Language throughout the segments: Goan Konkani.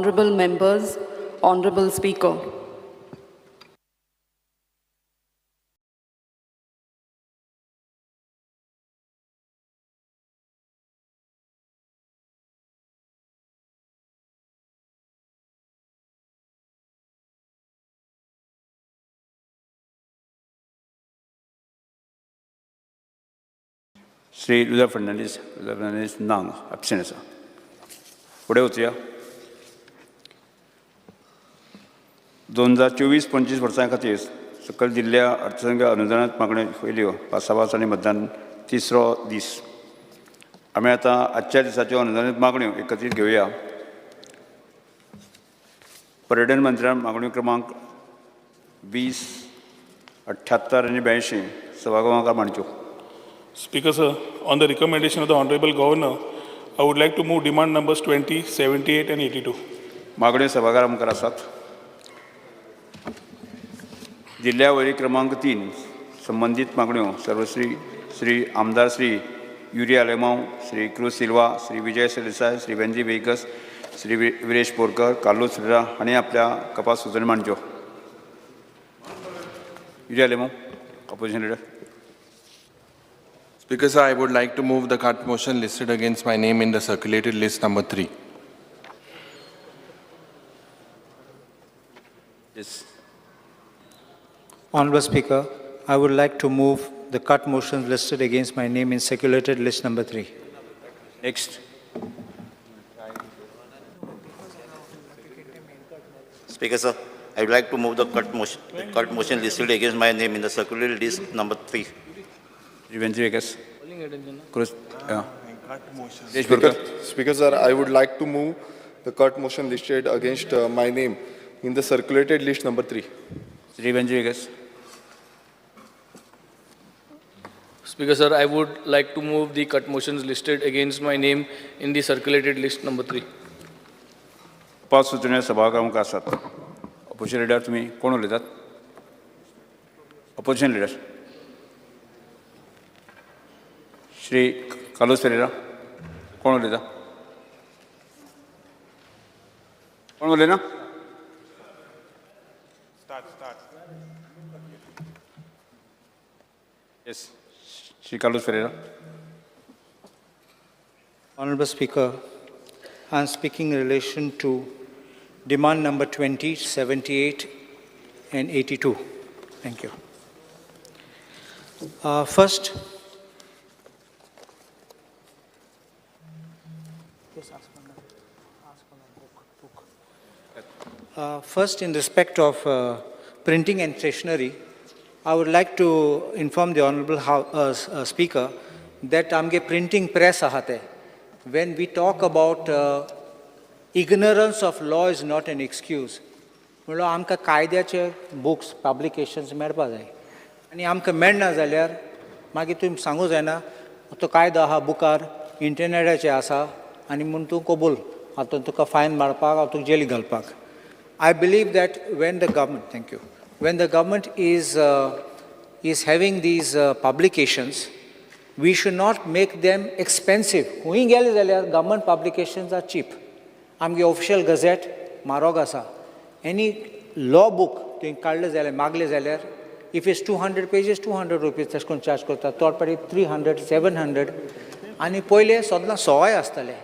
Honorable members, Honorable Speaker. Shri Lula Fernandes. Lula Fernandes ना, एबसेंट आसा. फुडें वचुया. 2024-25 वर्सां खातीर सकयल दिल्ल्या अर्थसंकल्प अनुदानात मागण्यो पयल्यो भासाभास आनी मतदान तिसरो दीस. आमी आतां आजच्या दिसाच्यो अनुदानीत मागण्यो एकत्रीत घेवया. पर्यटन मंत्र्यान मागण्यो क्रमांक 20, 78 आनी 82 सभागृहाक मांडच्यो. Speaker sir, on the recommendation of the Honorable Governor, I would like to move demand numbers 20, 78 and 82. मागण्यो सभाघरा मुखार आसात. जिल्ल्या वळेरी क्रमांक 3 संबंदीत मागण्यो सर्वश्री श्री आमदार Shri Yuri Alemao, Shri Cruz Silva, Shri Vijay Sardesai, Shri Venzy Viegas, Shri Viresh Borkar, Carlos Ferreira हांणी आपल्या कपास सुचोवणी मांडच्यो. Yuri Alemao, opposition leader. Speaker sir, I would like to move the cut motion listed against my name in the circulated list number 3. Yes. Honorable Speaker, I would like to move the cut motions listed against my name in circulated list number 3. Next. Speaker sir, I would like to move the cut motion listed against my name in the circulated list number 3. Shri Venzy Viegas. Cruz. Viresh Borkar. Speaker sir, I would like to move the cut motion listed against my name in the circulated list number 3. Shri Venzy Viegas. Speaker sir, I would like to move the cut motions listed against my name in the circulated list number 3. पांच सुचोवण्यो सभाघरा मुखार आसात. ऑपोजिशन लिडर, तुमी कोण उलयतात? Opposition leader Shri Carlos Ferreira, कोण उलयता? कोण उलयना? Yes, Shri Carlos Ferreira. Honorable Speaker, I am speaking in relation to demand number 20, 78 and 82. Thank you. First, just ask for my book. First, in respect of printing and stationery, I would like to inform the Honorable Speaker that आमगे printing press आहा ते. When we talk about ignorance of law is not an excuse, म्हणल्यार आमकां कायद्याचे बुक्स पब्लिकेशन्स मेळपा जाय आनी आमकां मेळना जाल्यार मागीर तुमी सांगू जायना तो कायदो आहा बुकार, इंटरनेटाचेर आसा आनी म्हूण तूं कबूल, आतां तुका फायन मारपाक हांव तुका जेली घालपाक. I believe that when the government, thank you, when the government is having these publications, we should not make them expensive. खंय गेले जाल्यार government publications are cheap. आमगे ऑफिशियल गझेट म्हारोग आसा. एनी लॉ बूक तुवें काडलें जाल्यार, मागलें जाल्यार, if is 200 pages, ₹200 तशें करून चार्ज करता. थोडे पाटी 300, 700 आनी पयलें सदलां सवाय आसतालें.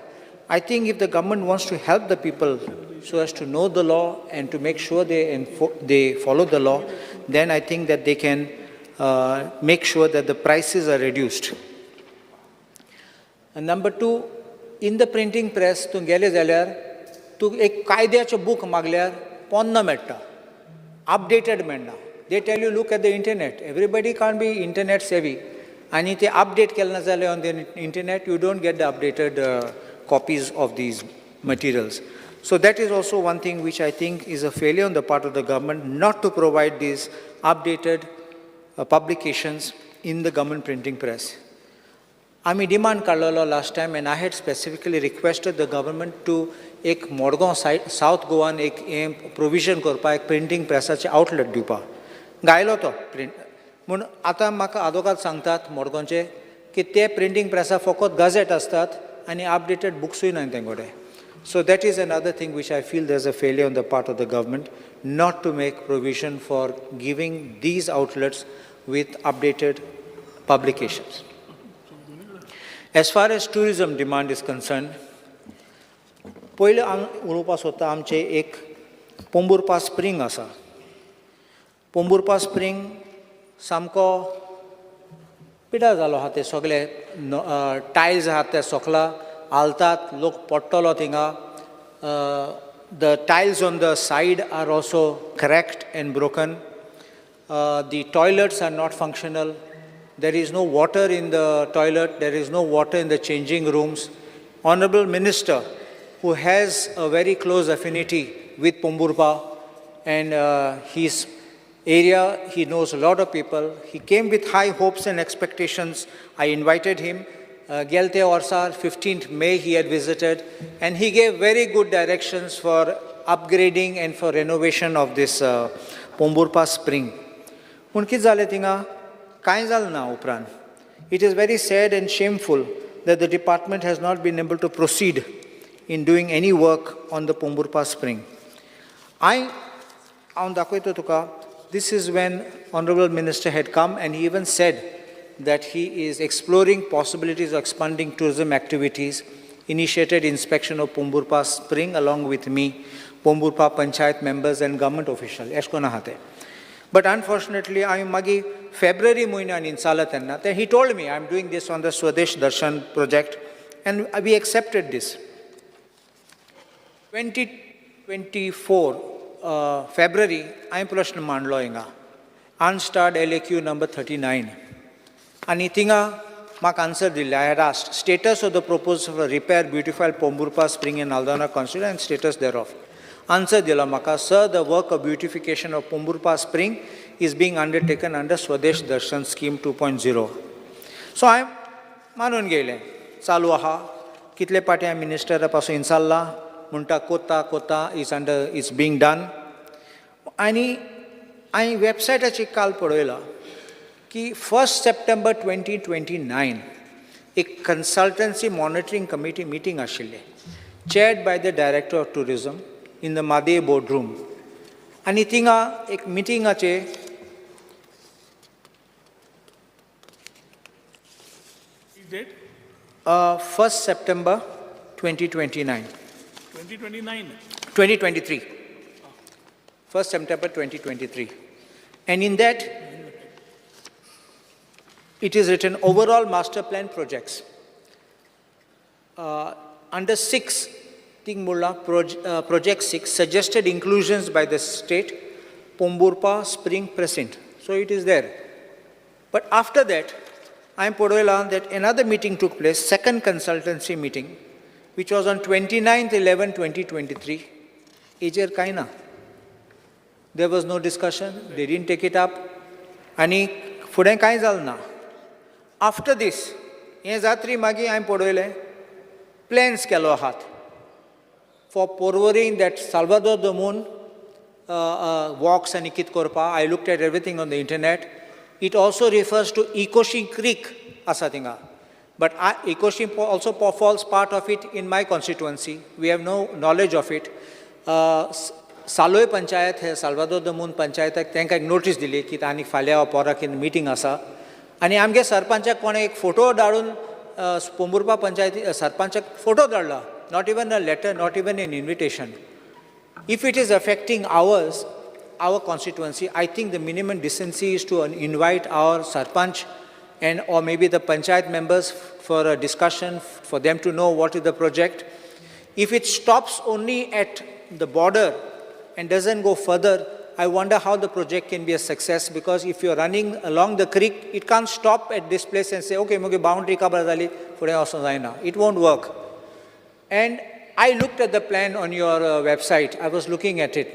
I think if the government wants to help the people so as to know the law and to make sure they follow the law, then I think that they can make sure that the prices are reduced. And number 2, in the printing press, तूं गेले जाल्यार तूं एक कायद्याचें बूक मागल्यार पोन्नो मेळटा, अपडेटेड मेळना. They tell you look at the internet. Everybody can't be internet savvy. आनी ते अपडेट केले ना जाल्यार on the internet you don't get the updated copies of these materials. So that is also one thing which I think is a failure on the part of the government, not to provide these updated publications in the government printing press. आमी डिमांड काडलेलो last time and I had specifically requested the government to एक मडगांव सायड, सावथ गोवान एक हें प्रोविजन करपाक, एक प्रिंटींग प्रेसाचें आउटलेट दिवपाक गायलो तो प्रिंट म्हूण. आतां म्हाका आदोगाद सांगतात मडगांवचे की ते प्रिंटींग प्रेसा फकत गझेट आसतात आनी अपडेटेड बुक्सूय ना तें कडेन. So that is another thing which I feel there's a failure on the part of the government not to make provision for giving these outlets with updated publications. As far as tourism demand is concerned, पयलें हांव उलोवपाक सोदता आमचें एक पोंबुर्पा स्प्रींग आसा. पोंबुर्पा स्प्रींग सामको पिड्ड्यार जालो आहा. ते सगळे टायल्स आहात ते सोकला हालतात, लोक पडटलो थिंगा. The tiles on the side are also cracked and broken. The toilets are not functional. There is no water in the toilet. There is no water in the changing rooms. Honorable Minister, who has a very close affinity with Pomburpa and his area, he knows a lot of people. He came with high hopes and expectations. I invited him. गेलते वर्सा 15th May he had visited and he gave very good directions for upgrading and for renovation of this Pomburpa spring. पूण कितें जालें थिंगा? कांय जालें ना उपरांत. It is very sad and shameful that the department has not been able to proceed in doing any work on the Pomburpa spring. हांव दाखयता तुका. This is when Honorable Minister had come and he even said that he is exploring possibilities of expanding tourism activities, initiated inspection of Pomburpa spring along with me, Pomburpa panchayat members and government official. एश कोन आहा ते. But unfortunately, हांवें मागीर फेब्रुवारी म्हयन्यान इन्साला तेन्ना ते he told me, "I am doing this on the Swadesh Darshan project," and we accepted this. 2024 February हांवें प्रश्न मांडलो हिंगा, unstarred LAQ number 39, आनी थिंगा म्हाका आन्सर दिल्लें. I had asked status of the proposal for repair, beautify Pomburpa spring in Aldona constituency and status thereof. Answer दिलो म्हाका, "Sir, the work of beautification of Pomburpa spring is being undertaken under Swadesh Darshan scheme 2.0." So हांवें मानून घेयलें, चालू आहा. कितले पाटी हांवें मिनिस्टरा पासून इन्साल्ला, म्हणटा कोत्ता कोत्ता, is under, is being done. आनी हांवें वेबसायटाचेर काल पळयलां की 1 September 2029 एक कन्सल्टन्सी मॉनिटरींग कमिटी मिटींग आशिल्ली, chaired by the Director of Tourism in the Mhadei board room. आनी थिंगा एक मिटिंगाचे Date? 1 September 2029. 2029. 2023. 1st September 2023. And in that, it is written overall master plan projects. Under 6, thing Mulla, project 6, suggested inclusions by the state, Pomburpa Spring Precinct. So it is there. But after that, I am पळयलां that another meeting took place, second consultancy meeting, which was on 29th 11 2023. हेजेर कांय ना. There was no discussion, they didn't take it up, आनी फुडें कांय जालें ना. आफ्टर दीस हें जात्री मागीर हांवें पळयलें, प्लॅन्स केलो आहात for Porvorim, that Salvador the Moon walks आनी कितें करपा. I looked at everything on the internet. It also refers to Ecoxim creek आसा थिंगा, but Ecoxim also falls part of it in my constituency. We have no knowledge of it. सालोय panchayat हे साल्वादोर the moon पंचायताक तांकां एक नोटीस दिली की आनी फाल्यां वा पोरा कितें मिटींग आसा. आनी आमगे सरपंचाक कोणें एक फोटो धाडून, पोंबुर्पा पंचायती सरपंचाक फोटो धाडला, not even a letter, not even an invitation. If it is affecting our constituency, I think the minimum decency is to invite our sarpanch and or maybe the panchayat members for a discussion, for them to know what is the project. If it stops only at the border and doesn't go further, I wonder how the project can be a success, because if you're running along the creek, it can't stop at this place and say, "Okay, मुगे boundary काबार जाली, फुडें वचों जायना." It won't work. And I looked at the plan on your website. I was looking at it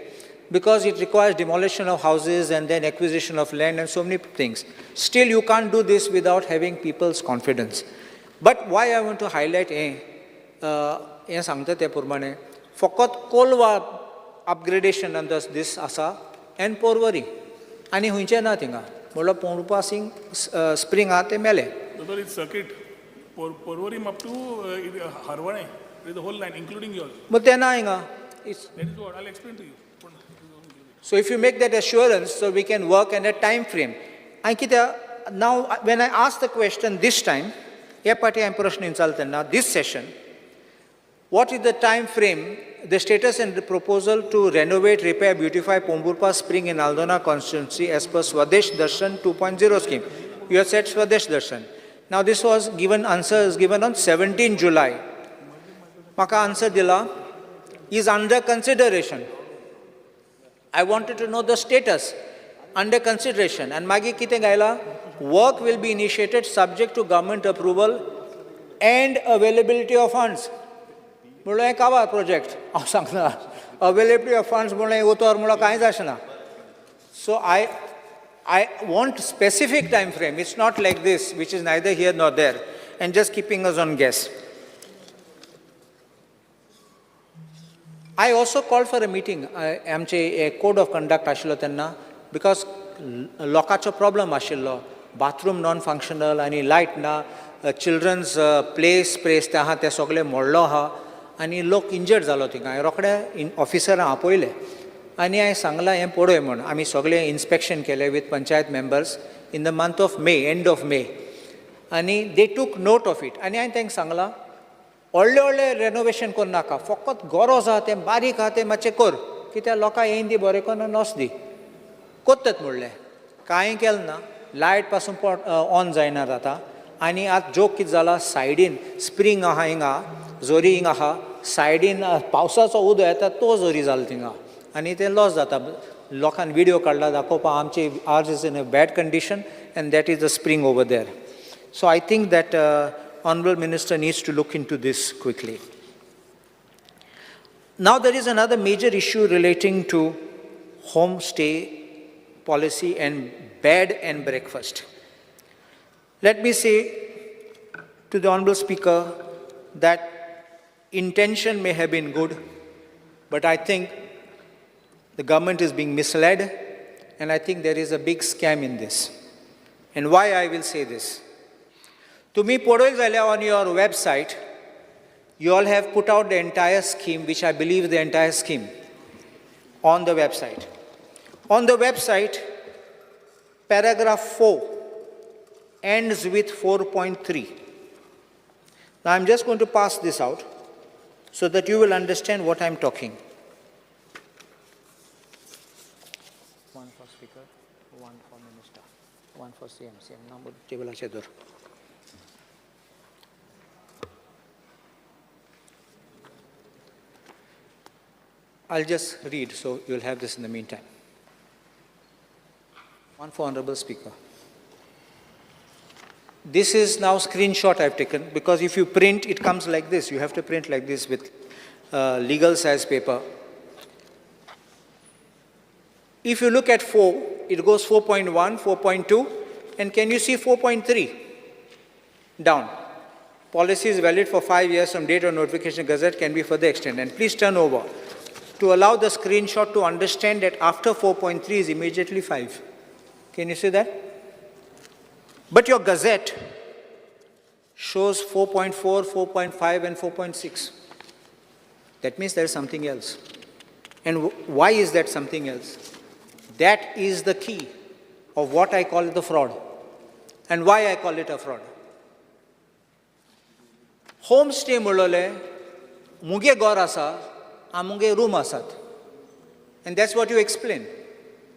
because it requires demolition of houses and then acquisition of land and so many things. Still, you can't do this without having people's confidence. But why I want to highlight हें सांगता ते प्रमाणे फकत कोलवा अपग्रेडेशन अंडर दीस आसा एंड पोरवरी, आनी खंयचें ना थिंगा. म्हणल्यार पोंबुर्पा सिंग स्प्रींग आहा तें मेलें. Brother, it's circuit. Porvorim up to Harvane. The whole line, including yours. But तें ना हिंगा. It's That is what I'll explain to you. So if you make that assurance, so we can work in a time frame. आनी कित्याक now when I ask the question this time, हे पाटी हांवें प्रश्न विचारलो तेन्ना this session, what is the time frame, the status and the proposal to renovate, repair, beautify Pomburpa Spring in Aldona constituency as per Swadesh Darshan 2.0 scheme. You have said Swadesh Darshan. Now this was given, answer is given on 17 July. म्हाका आन्सर दिला is under consideration. I wanted to know the status under consideration. And मागीर कितें गायला, work will be initiated subject to government approval and availability of funds. म्हणल्यार हें काबार प्रोजेक्ट हांव सांगना, अवेलेबिलिटी ऑफ फंड्स म्हणल्यार उतर म्हणल्यार कांयच आसना. So I want specific time frame. It's not like this, which is neither here nor there and just keeping us on guess. I also called for a meeting, आमचे कोड ऑफ कंडक्ट आशिल्लो तेन्ना, because लोकांचो प्रॉब्लम आशिल्लो, बाथरूम नॉन फंक्शनल आनी लायट ना, चिल्ड्रन्स प्ले स्पेस ते आहा ते सगळे मोडलो आहा आनी लोक इंजर्ड जालो थिंगा. हांवें रोखडे ऑफिसरां आपयले आनी हांवें सांगलां हें पळय म्हूण. आमी सगळे इन्स्पेक्शन केलें with panchayat members in the month of May, end of May, आनी they took note of it. आनी हांवें तांकां सांगलां व्हडलें व्हडलें रेनोवेशन करनाका, फकत गरज आहा तें बारीक आहा तें मातशें कर, कित्याक लोकांक येयन दी बरें करून नस दी कोत्तात म्हणलें. कांय केलें ना, लायट पासून ऑन जायना जाता. आनी आतां जोक कितें जाला, सायडीन स्प्रींग आहा हिंगा, जोरी हिंगा आहा सायडीन, पावसाचो उदक येता तो जोरी जाला थिंगा आनी तें लॉस जाता. लोकांन विडियो काडला दाखोवपा आमचे ours is in a bad condition and that is the spring over there. So I think that Honorable Minister needs to look into this quickly. Now there is another major issue relating to homestay policy and bed and breakfast. Let me say to the Honorable Speaker that intention may have been good, but I think the government is being misled, and I think there is a big scam in this. And why I will say this? तुम्ही पळयत जाल्यार on your website, you all have put out the entire scheme, which I believe the entire scheme, on the website. On the website, paragraph 4 ends with 4.3. Now I'm just going to pass this out so that you will understand what I'm talking. One for speaker, one for minister, one for CM, CM number table आचेर धर. I'll just read, so you'll have this in the meantime. One for Honorable Speaker. This is now screenshot I've taken, because if you print, it comes like this. You have to print like this with legal size paper. If you look at 4, it goes 4.1, 4.2, and can you see 4.3 down? Policy is valid for 5 years from date of notification gazette, can be further extended. And please turn over to allow the screenshot to understand that after 4.3 is immediately 5. Can you see that? But your gazette shows 4.4, 4.5 and 4.6. That means there is something else. And why is that something else? That is the key of what I call the fraud. And why I call it a fraud. Homestay म्हणलोले मुगे घर आसा, आमुगे रूम आसात. And that's what you explain.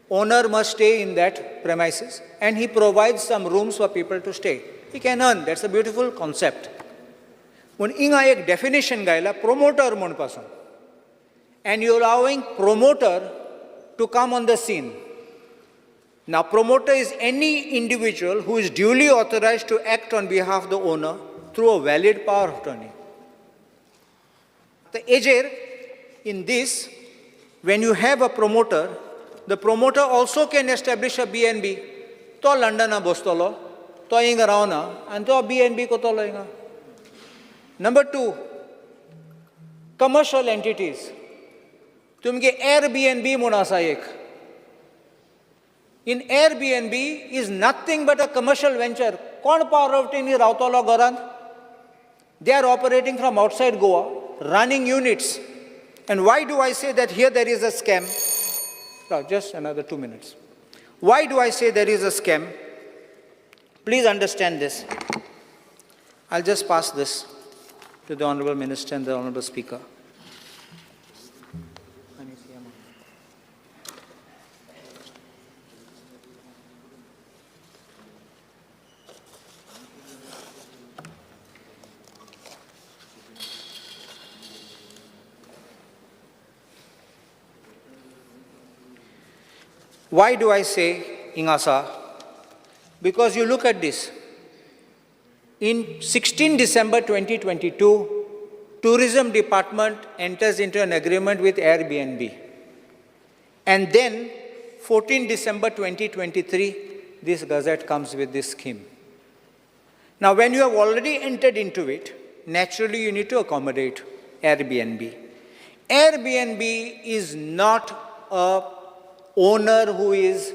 Owner must stay in that premises and he provides some rooms for people to stay. He can earn. That's a beautiful concept. पूण हिंगा एक डेफिनेशन गायला promoter म्हूण पासून. And you're allowing promoter to come on the scene. Now, promoter is any individual who is duly authorized to act on behalf of the owner through a valid power of attorney. The AJR, in this, when you have a promoter, the promoter also can establish a B&B. तो लंडना बसतलो, तो हिंगा रावना आनी तो B&B करतलो हिंगा. Number 2, commercial entities. तुमगे Airbnb म्हूण आसा एक. In Airbnb is nothing but a commercial venture. कोण power of attorney रावतलो घरांत? They are operating from outside Goa. running units. And why do I say that here there is a scam? Now, just another 2 minutes. Why do I say there is a scam? Please understand this. I'll just pass this to the Honorable Minister and the Honorable Speaker. Why do I say Ingasa? Because you look at this. In 16 December 2022, Tourism Department enters into an agreement with Airbnb. And then 14 December 2023, this gazette comes with this scheme. Now, when you have already entered into it, naturally you need to accommodate Airbnb. Airbnb is not a owner who is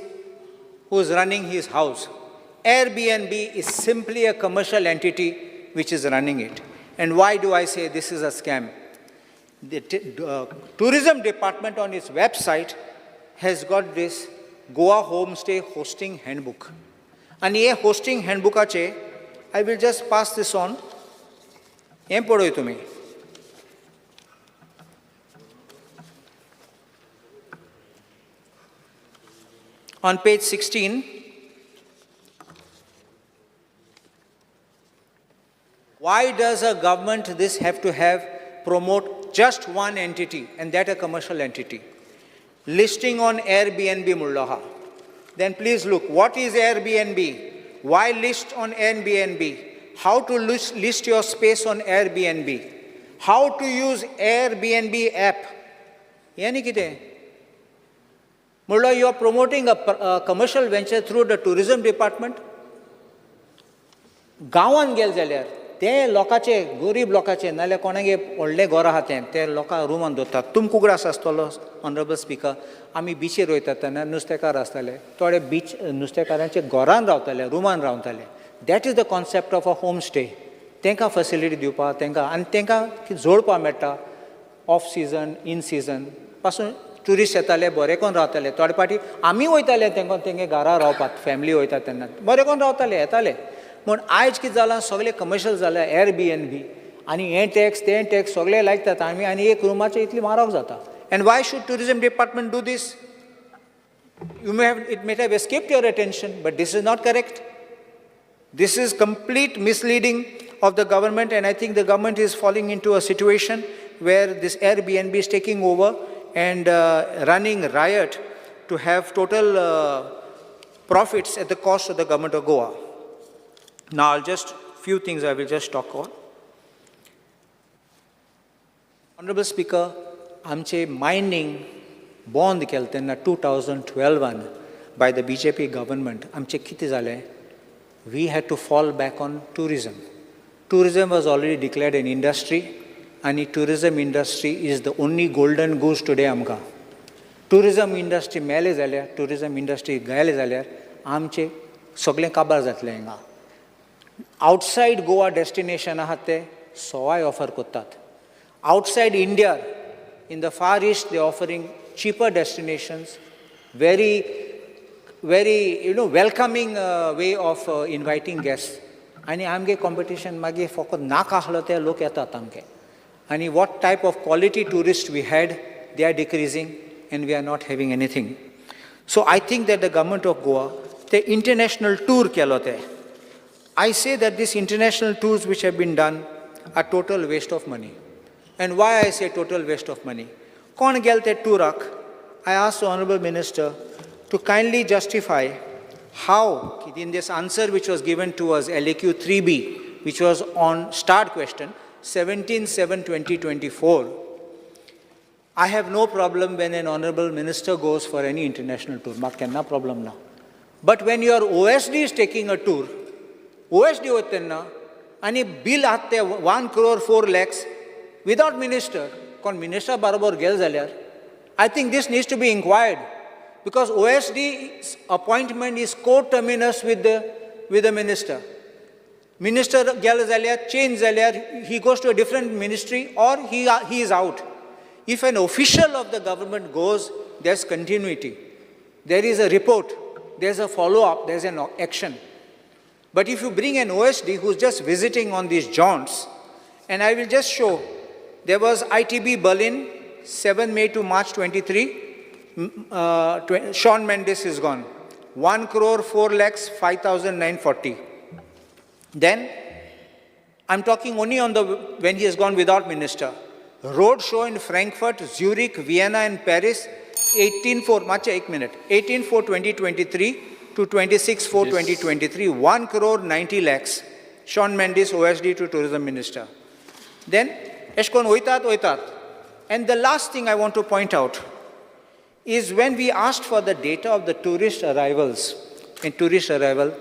running his house. Airbnb is simply a commercial entity which is running it. And why do I say this is a scam? The tourism department on its website has got this Goa Homestay Hosting Handbook. And ये hosting handbookache, I will just pass this on. हें पळय तुमी. On page 16, why does a government this have to have promote just one entity, and that a commercial entity? Listing on Airbnb mulloha. Then please look, what is Airbnb? Why list on Airbnb? How to list your space on Airbnb? How to use Airbnb app? Yani kite? Mullah, you are promoting a commercial venture through the tourism department. गांवान गेले जाल्यार ते लोकांचे गरीब लोकांचे नाल्यार कोणागे व्हडलें घर आहा तें ते लोकां रुमान दवरतात. तुमकां उगडास आसतलो ऑनरेबल स्पिकर, आमी बिचीर वयतात तेन्ना नुस्तेकार आसताले, थोडे बीच नुस्तेकारांचे घरान रावताले, रुमान रावताले. That is the concept of a home stay. तांकां फेसिलिटी दिवपाक तांकां आनी तांकां जोडपाक मेळटा ऑफ सिजन इन सिजन पासून. ट्युरिस्ट येताले बरें कोन रावताले, थोडे फावटी आमी वयताले तांकां तेंगे घरा रावपाक, फॅमिली वयता तेन्ना बरें कोन रावताले येताले. पूण आयज कितें जालां, सगळें कमर्शियल जालां एअरबीएनबी आनी हें टॅक्स तें टॅक्स सगळें लायतात आमी आनी एक रुमाचें इतली म्हारग जाता. And why should tourism department do this? You may have, it may have escaped your attention, but this is not correct. This is complete misleading of the government, and I think the government is falling into a situation where this Airbnb is taking over and running riot to have total profits at the cost of the government of Goa. Now, I'll just, few things I will just talk on. Honorable Speaker, आमचे mining बंद केलें तेन्ना 2012 by the BJP government, आमचें कितें जालें, we had to fall back on tourism. Tourism was already declared an industry, आनी tourism industry is the only golden goose today आमकां. टुरिजम इंडस्ट्री मेले जाल्यार, टुरिजम इंडस्ट्री गेले जाल्यार आमचें सगळें काबार जातलें हिंगा. आउटसायड गोवा डेस्टिनेशन आहात ते सवाय ऑफर करतात. Outside India, in the far east, they offering cheaper destinations, very very you know welcoming way of inviting guest. आनी आमगे कॉम्पिटिशन मागीर फकत नाका आसलो ते लोक येतात आमगे. आनी what type of quality tourist we had, they are decreasing and we are not having anything. So I think that the government of Goa ते इंटरनॅशनल टूर केलो ते. I say that these international tours which have been done are total waste of money. And why I say total waste of money? Kon gel te tourak, I asked the Honorable Minister to kindly justify how, in this answer which was given to us, LAQ 3B, which was on starred question, 17/7/2024, I have no problem when an Honorable Minister goes for any international tour. Mak kenna problem na. But when your OSD is taking a tour, OSD वता तेन्ना आनी बील आहात ते 1 crore 4 lakhs without minister, कोण मिनिस्टर बरोबर गेले जाल्यार I think this needs to be inquired, because OSD appointment is coterminous with the minister. Minister गेलो जाल्यार, चेंज जाल्यार, he goes to a different ministry or he is out. If an official of the government goes, there is continuity, there is a report, there is a follow up, there is an action. But if you bring an OSD who's just visiting on these jaunts, and I will just show, there was ITB Berlin, 7 May to March 23, Sean Mendes is gone, 1 crore 4 lakhs 5,940. Then, I'm talking only on the, when he has gone without minister. Road show in Frankfurt, Zurich, Vienna and Paris, 18/4, macha ek minute, 18/4/2023 to 26/4/2023, 1 crore 90 lakhs, Sean Mendes, OSD to Tourism Minister. Then, eshkon oitat, oitat. And the last thing I want to point out is when we asked for the data of the tourist arrivals, in tourist arrival,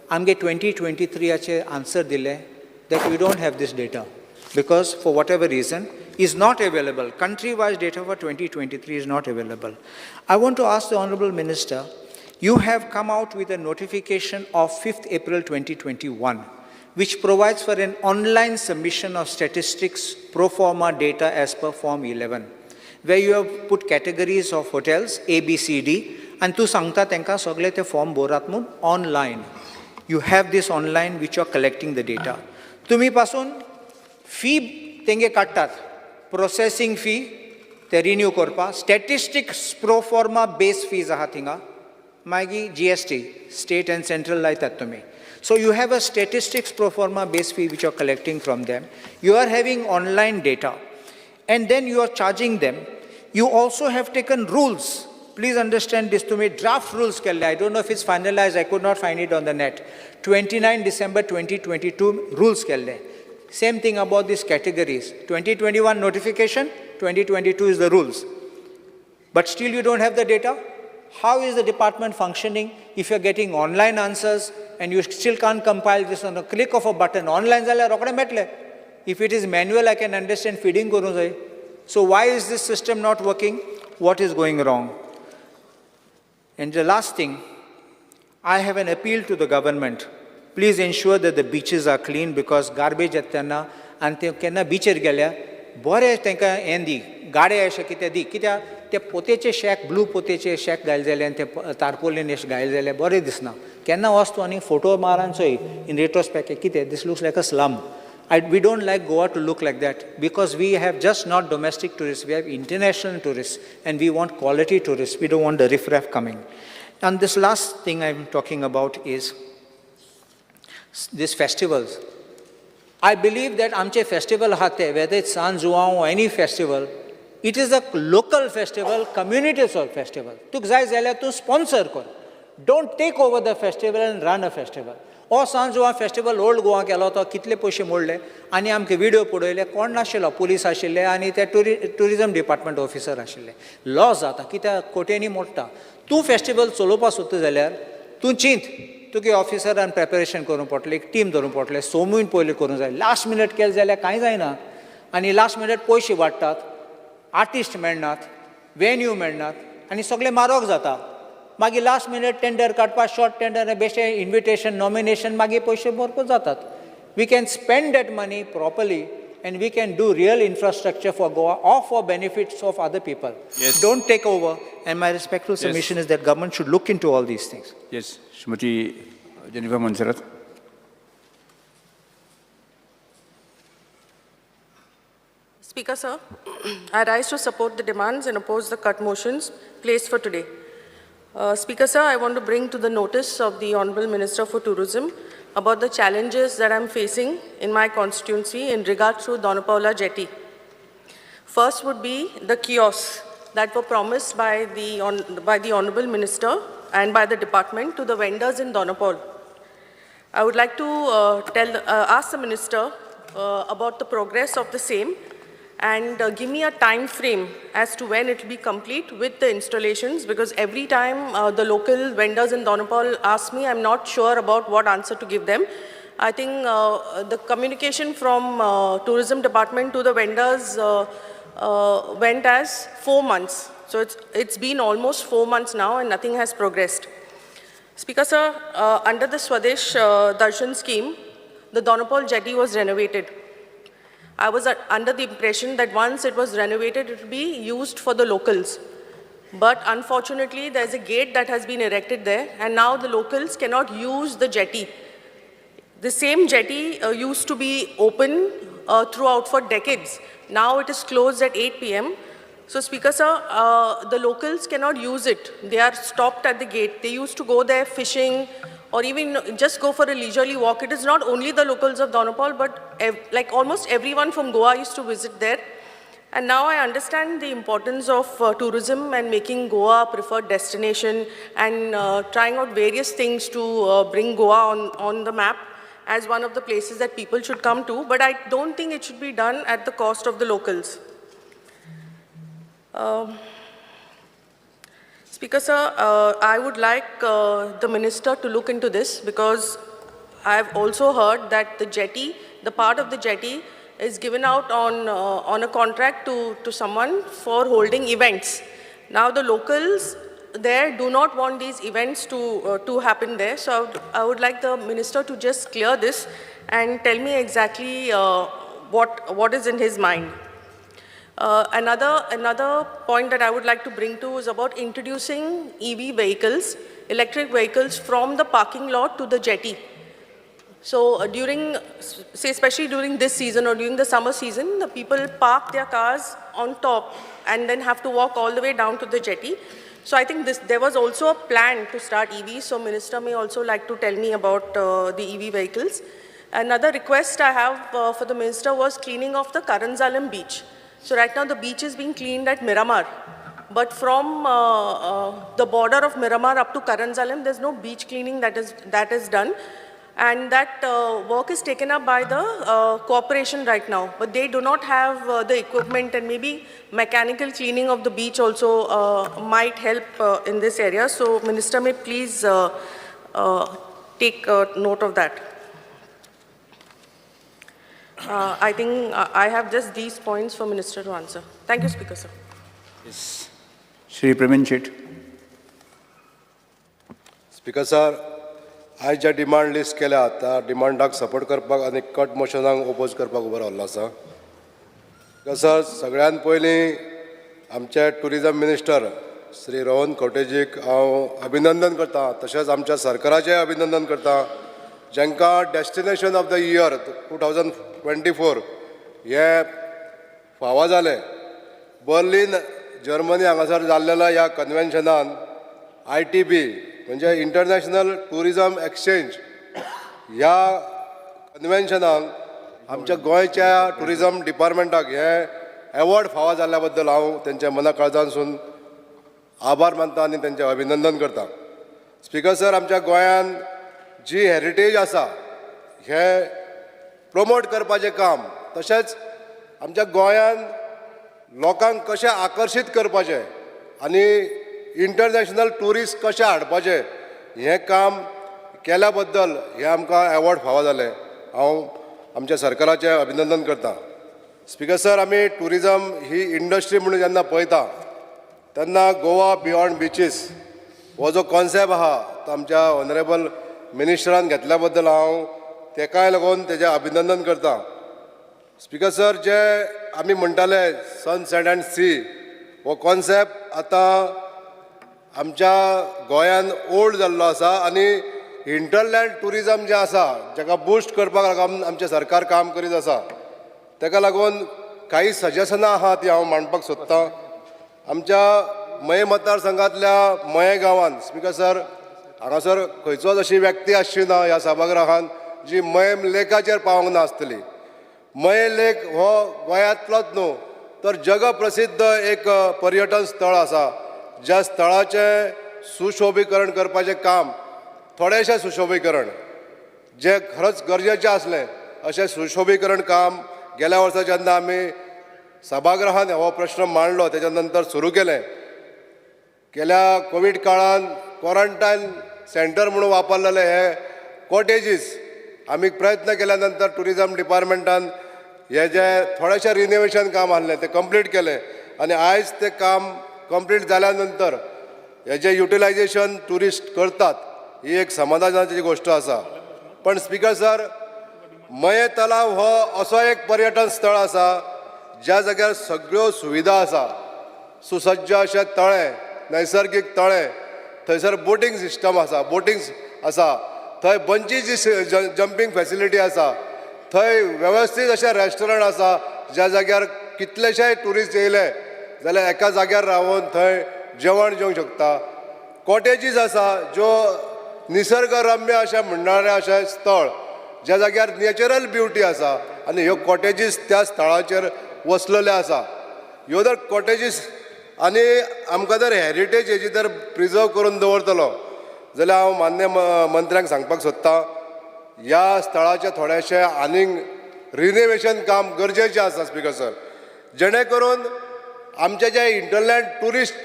आमगे 2023 answer dile that we don't have this data because for whatever reason is not available. Country-wise data for 2023 is not available. I want to ask the Honorable Minister, you have come out with a notification of 5th April 2021, which provides for an online submission of statistics pro forma data as per Form 11, where you have put categories of hotels, A, B, C, D, and tu sangta tenka sogle te form borat mun online. You have this online which you are collecting the data. Tumi pasun fee tenge kattat, processing fee, te renew korpa, statistics pro forma base fees aha thinga, magi GST, state and central laitat tumi. So you have a statistics pro forma base fee which you are collecting from them. You are having online data and then you are charging them. You also have taken rules. Please understand this to me, draft rules kelle. I don't know if it's finalized, I could not find it on the net. 29 December 2022 rules kelle. Same thing about these categories. 2021 notification, 2022 is the rules. But still you don't have the data? How is the department functioning if you're getting online answers and you still can't compile this on a click of a button? Online zala rokde metle. If it is manual, I can understand feeding koru jai. So why is this system not working? What is going wrong? And the last thing, I have an appeal to the government. Please ensure that the beaches are clean because garbage येता आनी ते केन्ना बीचेर गेल्या बरें तांकां हें दी गाडे अशें कितें दी कित्याक ते पोतेचे शॅक ब्लू पोतेचे शॅक घायले जाल्यार आनी ते तारपोलीन अशें घायले जाल्यार बरें दिसना. केन्ना वच तूं आनी फोटो मार आनी चोय इन रेट्रोस्पेक्ट कितें this looks like a slum. We don't like Goa to look like that because we have just not domestic tourists, we have international tourists and we want quality tourists. We don't want the riffraff coming. And this last thing I'm talking about is these festivals. I believe that amche festival hate, whether it's San Juan or any festival, it is a local festival, community festival. Tuk zai zalya tu sponsor kor. Don't take over the festival and run a festival. O San Juan festival old Goa केलो तो कितले पयशे मोडले आनी आमकां व्हिडियो पळयले कोण नाशिल्लो पुलीस आशिल्ले आनी ते टुरिजम डिपार्टमेंट ऑफिसर आशिल्ले. लॉस जाता कित्याक कोट्यांनी मोडटा. तूं फेस्टिवल चलोवपाक सोदता जाल्यार तूं चिंत तुगे ऑफिसरान प्रेपरेशन करूंक पडटलें, एक टीम धरूंक पडटलें, 6 म्हयने पयलीं करूंक जाय. लास्ट मिनट केलें जाल्यार कांय जायना आनी लास्ट मिनट पयशे वाडटात, आर्टिस्ट मेळनात, वेन्यू मेळनात आनी सगळें म्हारग जाता. मागीर लास्ट मिनट टेंडर काडपाक शॉर्ट टेंडर बेश्टें इन्विटेशन नॉमिनेशन मागीर पयशे भरपूर जातात. We can spend that money properly and we can do real infrastructure for Goa or for benefits of other people. Yes. Don't take over. And my respectful submission is that government should look into all these things. Yes, Shrimati Jennifer Monserrate. Speaker, sir, I rise to support the demands and oppose the cut motions placed for today. Speaker, sir, I want to bring to the notice of the Honorable Minister for Tourism about the challenges that I am facing in my constituency in regard to Dona Paula Jetty. First would be the kiosks that were promised by the Honorable Minister and by the department to the vendors in Dona Paula. I would like to ask the Minister about the progress of the same and give me a time frame as to when it will be complete with the installations, because every time the local vendors in Dona Paula ask me, I'm not sure about what answer to give them. I think the communication from tourism department to the vendors went as 4 months. So it's been almost 4 months now and nothing has progressed. Speaker sir, under the Swadesh Darshan scheme, the Dona Paula jetty was renovated. I was under the impression that once it was renovated, it would be used for the locals. But unfortunately, there's a gate that has been erected there, and now the locals cannot use the jetty. The same jetty used to be open throughout for decades. Now it is closed at 8 p.m. So, Speaker sir, the locals cannot use it. They are stopped at the gate. They used to go there fishing or even just go for a leisurely walk. It is not only the locals of Dona Paula, but like almost everyone from Goa used to visit there. And now I understand the importance of tourism and making Goa a preferred destination and trying out various things to bring Goa on the map as one of the places that people should come to, but I don't think it should be done at the cost of the locals. Speaker sir, I would like the minister to look into this, because I've also heard that the jetty, the part of the jetty is given out on a contract to someone for holding events. Now the locals there do not want these events to happen there. So I would like the minister to just clear this and tell me exactly what is in his mind. Another point that I would like to bring to is about introducing EV vehicles, electric vehicles from the parking lot to the jetty. So during, say especially during this season or during the summer season, the people park their cars on top and then have to walk all the way down to the jetty. So I think there was also a plan to start EVs, so Minister may also like to tell me about the EV vehicles. Another request I have for the Minister was cleaning of the Caranzalem beach. So right now the beach is being cleaned at Miramar, but from the border of Miramar up to Caranzalem, there's no beach cleaning that is done. And that work is taken up by the corporation right now, but they do not have the equipment, and maybe mechanical cleaning of the beach also might help in this area. So Minister may please take note of that. I think I have just these points for Minister to answer. Thank you, Speaker, sir. Yes. Shri Pravin Shet. Speaker sir, आयज ज्या डिमांड लिस्ट केल्या त्या डिमांडाक सपोर्ट करपाक आनी कट मोशनाक ओपोज करपाक उबो रावल्लो आसा. सर, सगळ्यान पयलीं आमचे टुरिजम मिनिस्टर श्री रोहन खंवटेजीक हांव अभिनंदन करता, तशेंच आमच्या सरकाराचें अभिनंदन करता जांकां डेस्टिनेशन ऑफ the year 2024 हें फावो जालें. बर्लीन जर्मनी हांगासर जाल्लेल्या ह्या कन्वेन्शनान ITB म्हणजे इंटरनॅशनल टुरिजम एक्सचेंज ह्या कन्वेन्शनाक आमच्या गोंयच्या टुरिजम डिपार्टमेंटाक हे एवॉर्ड फावो जाल्ल्या बद्दल हांव तेंच्या मना काळजांसून आभार मानता आनी तेंचें अभिनंदन करता. स्पिकर सर, आमच्या गोंयान जी हेरिटेज आसा हें प्रमोट करपाचें काम, तशेंच आमच्या गोंयान लोकांक कशें आकर्शीत करपाचें आनी इंटरनॅशनल ट्युरिस्ट कशें हाडपाचें हें काम केल्या बद्दल हें आमकां एवॉर्ड फावो जालें. हांव आमच्या सरकाराचें अभिनंदन करता. स्पिकर सर, आमी ट्युरिजम ही इंडस्ट्री म्हणून जेन्ना पळयता तेन्ना गोवा बियॉन्ड बिचीस हो जो कॉन्सेप्ट आहा तो आमच्या ऑनरेबल मिनिस्टरान घेतल्या बद्दल हांव तेकाय लागून तेजें अभिनंदन करता. स्पिकर सर, जे आमी म्हणटाले सन सँड अँड सी हो कॉन्सेप्ट आतां आमच्या गोंयान ओल्ड जाल्लो आसा आनी हिंटरलँड ट्युरिजम जें आसा जाका बुस्ट करपाक लागून आमचें सरकार काम करीत आसा, तेका लागून काही सजेशनां आहा ती हांव मांडपाक सोदतां. आमच्या मये मतदारसंघांतल्या मये गांवान स्पिकर सर, हांगासर खंयचोच अशी व्यक्ती आसची ना ह्या सभागृहान जी मयेम लेकाचेर पावोंक ना आसतली. मये लेक हो गोंयांतलोच न्हू तर जग प्रसिद्ध एक पर्यटन स्थळ आसा, ज्या स्थळाचें सुशोभीकरण करपाचें काम, थोडेशें सुशोभीकरण जें खरंच गरजेचें आसलें अशें सुशोभीकरण काम गेल्या वर्सा जेन्ना आमी सभागृहान हो प्रश्न मांडलो तेच्या नंतर सुरू केलें. गेल्या कोवीड काळान क्वॉरंटायन सेंटर म्हणून वापरलेले हे कॉटेजीस आमी प्रयत्न केल्या नंतर ट्युरिजम डिपार्टमेंटान हे जे थोडेशें रिनोवेशन काम आहलें तें कंप्लीट केलें आनी आयज तें काम कंप्लीट जाल्या नंतर हेजें युटिलायजेशन ट्युरिस्ट करतात ही एक समाधानाची गोश्ट आसा. पण स्पिकर सर, मये तलाव हो असो एक पर्यटन स्थळ आसा ज्या जाग्यार सगळ्यो सुविधा आसा. सुसज्ज अशें तळें, नैसर्गीक तळें, थंयसर बोटींग सिस्टम आसा, बोटींग आसा, थंय बंची जंपींग फॅसिलिटी आसा, थंय वेवस्थीत अशें रेस्टॉरंट आसा ज्या जाग्यार कितलेशे ट्युरिस्ट येयले जाल्यार एका जाग्यार रावन थंय जेवण जेवंक शकता. कॉटेजीस आसा ज्यो निसर्गरम्य अशें म्हणणारें अशें स्थळ ज्या जाग्यार नॅचरल ब्युटी आसा आनी ह्यो कॉटेजीस त्या स्थळाचेर वसलेल्यो आसा. ह्यो जर कॉटेजीस आनी आमकां जर हॅरिटेज हेजी जर प्रिजर्व करून दवरतलो जाल्यार हांव मान्य मंत्र्यांक सांगपाक सोदतां, ह्या स्थळाचें थोडेशें आनीक रिनोवेशन काम गरजेचें आसा स्पिकर सर, जेणे करून आमचे जे इंटरलँड ट्युरिस्ट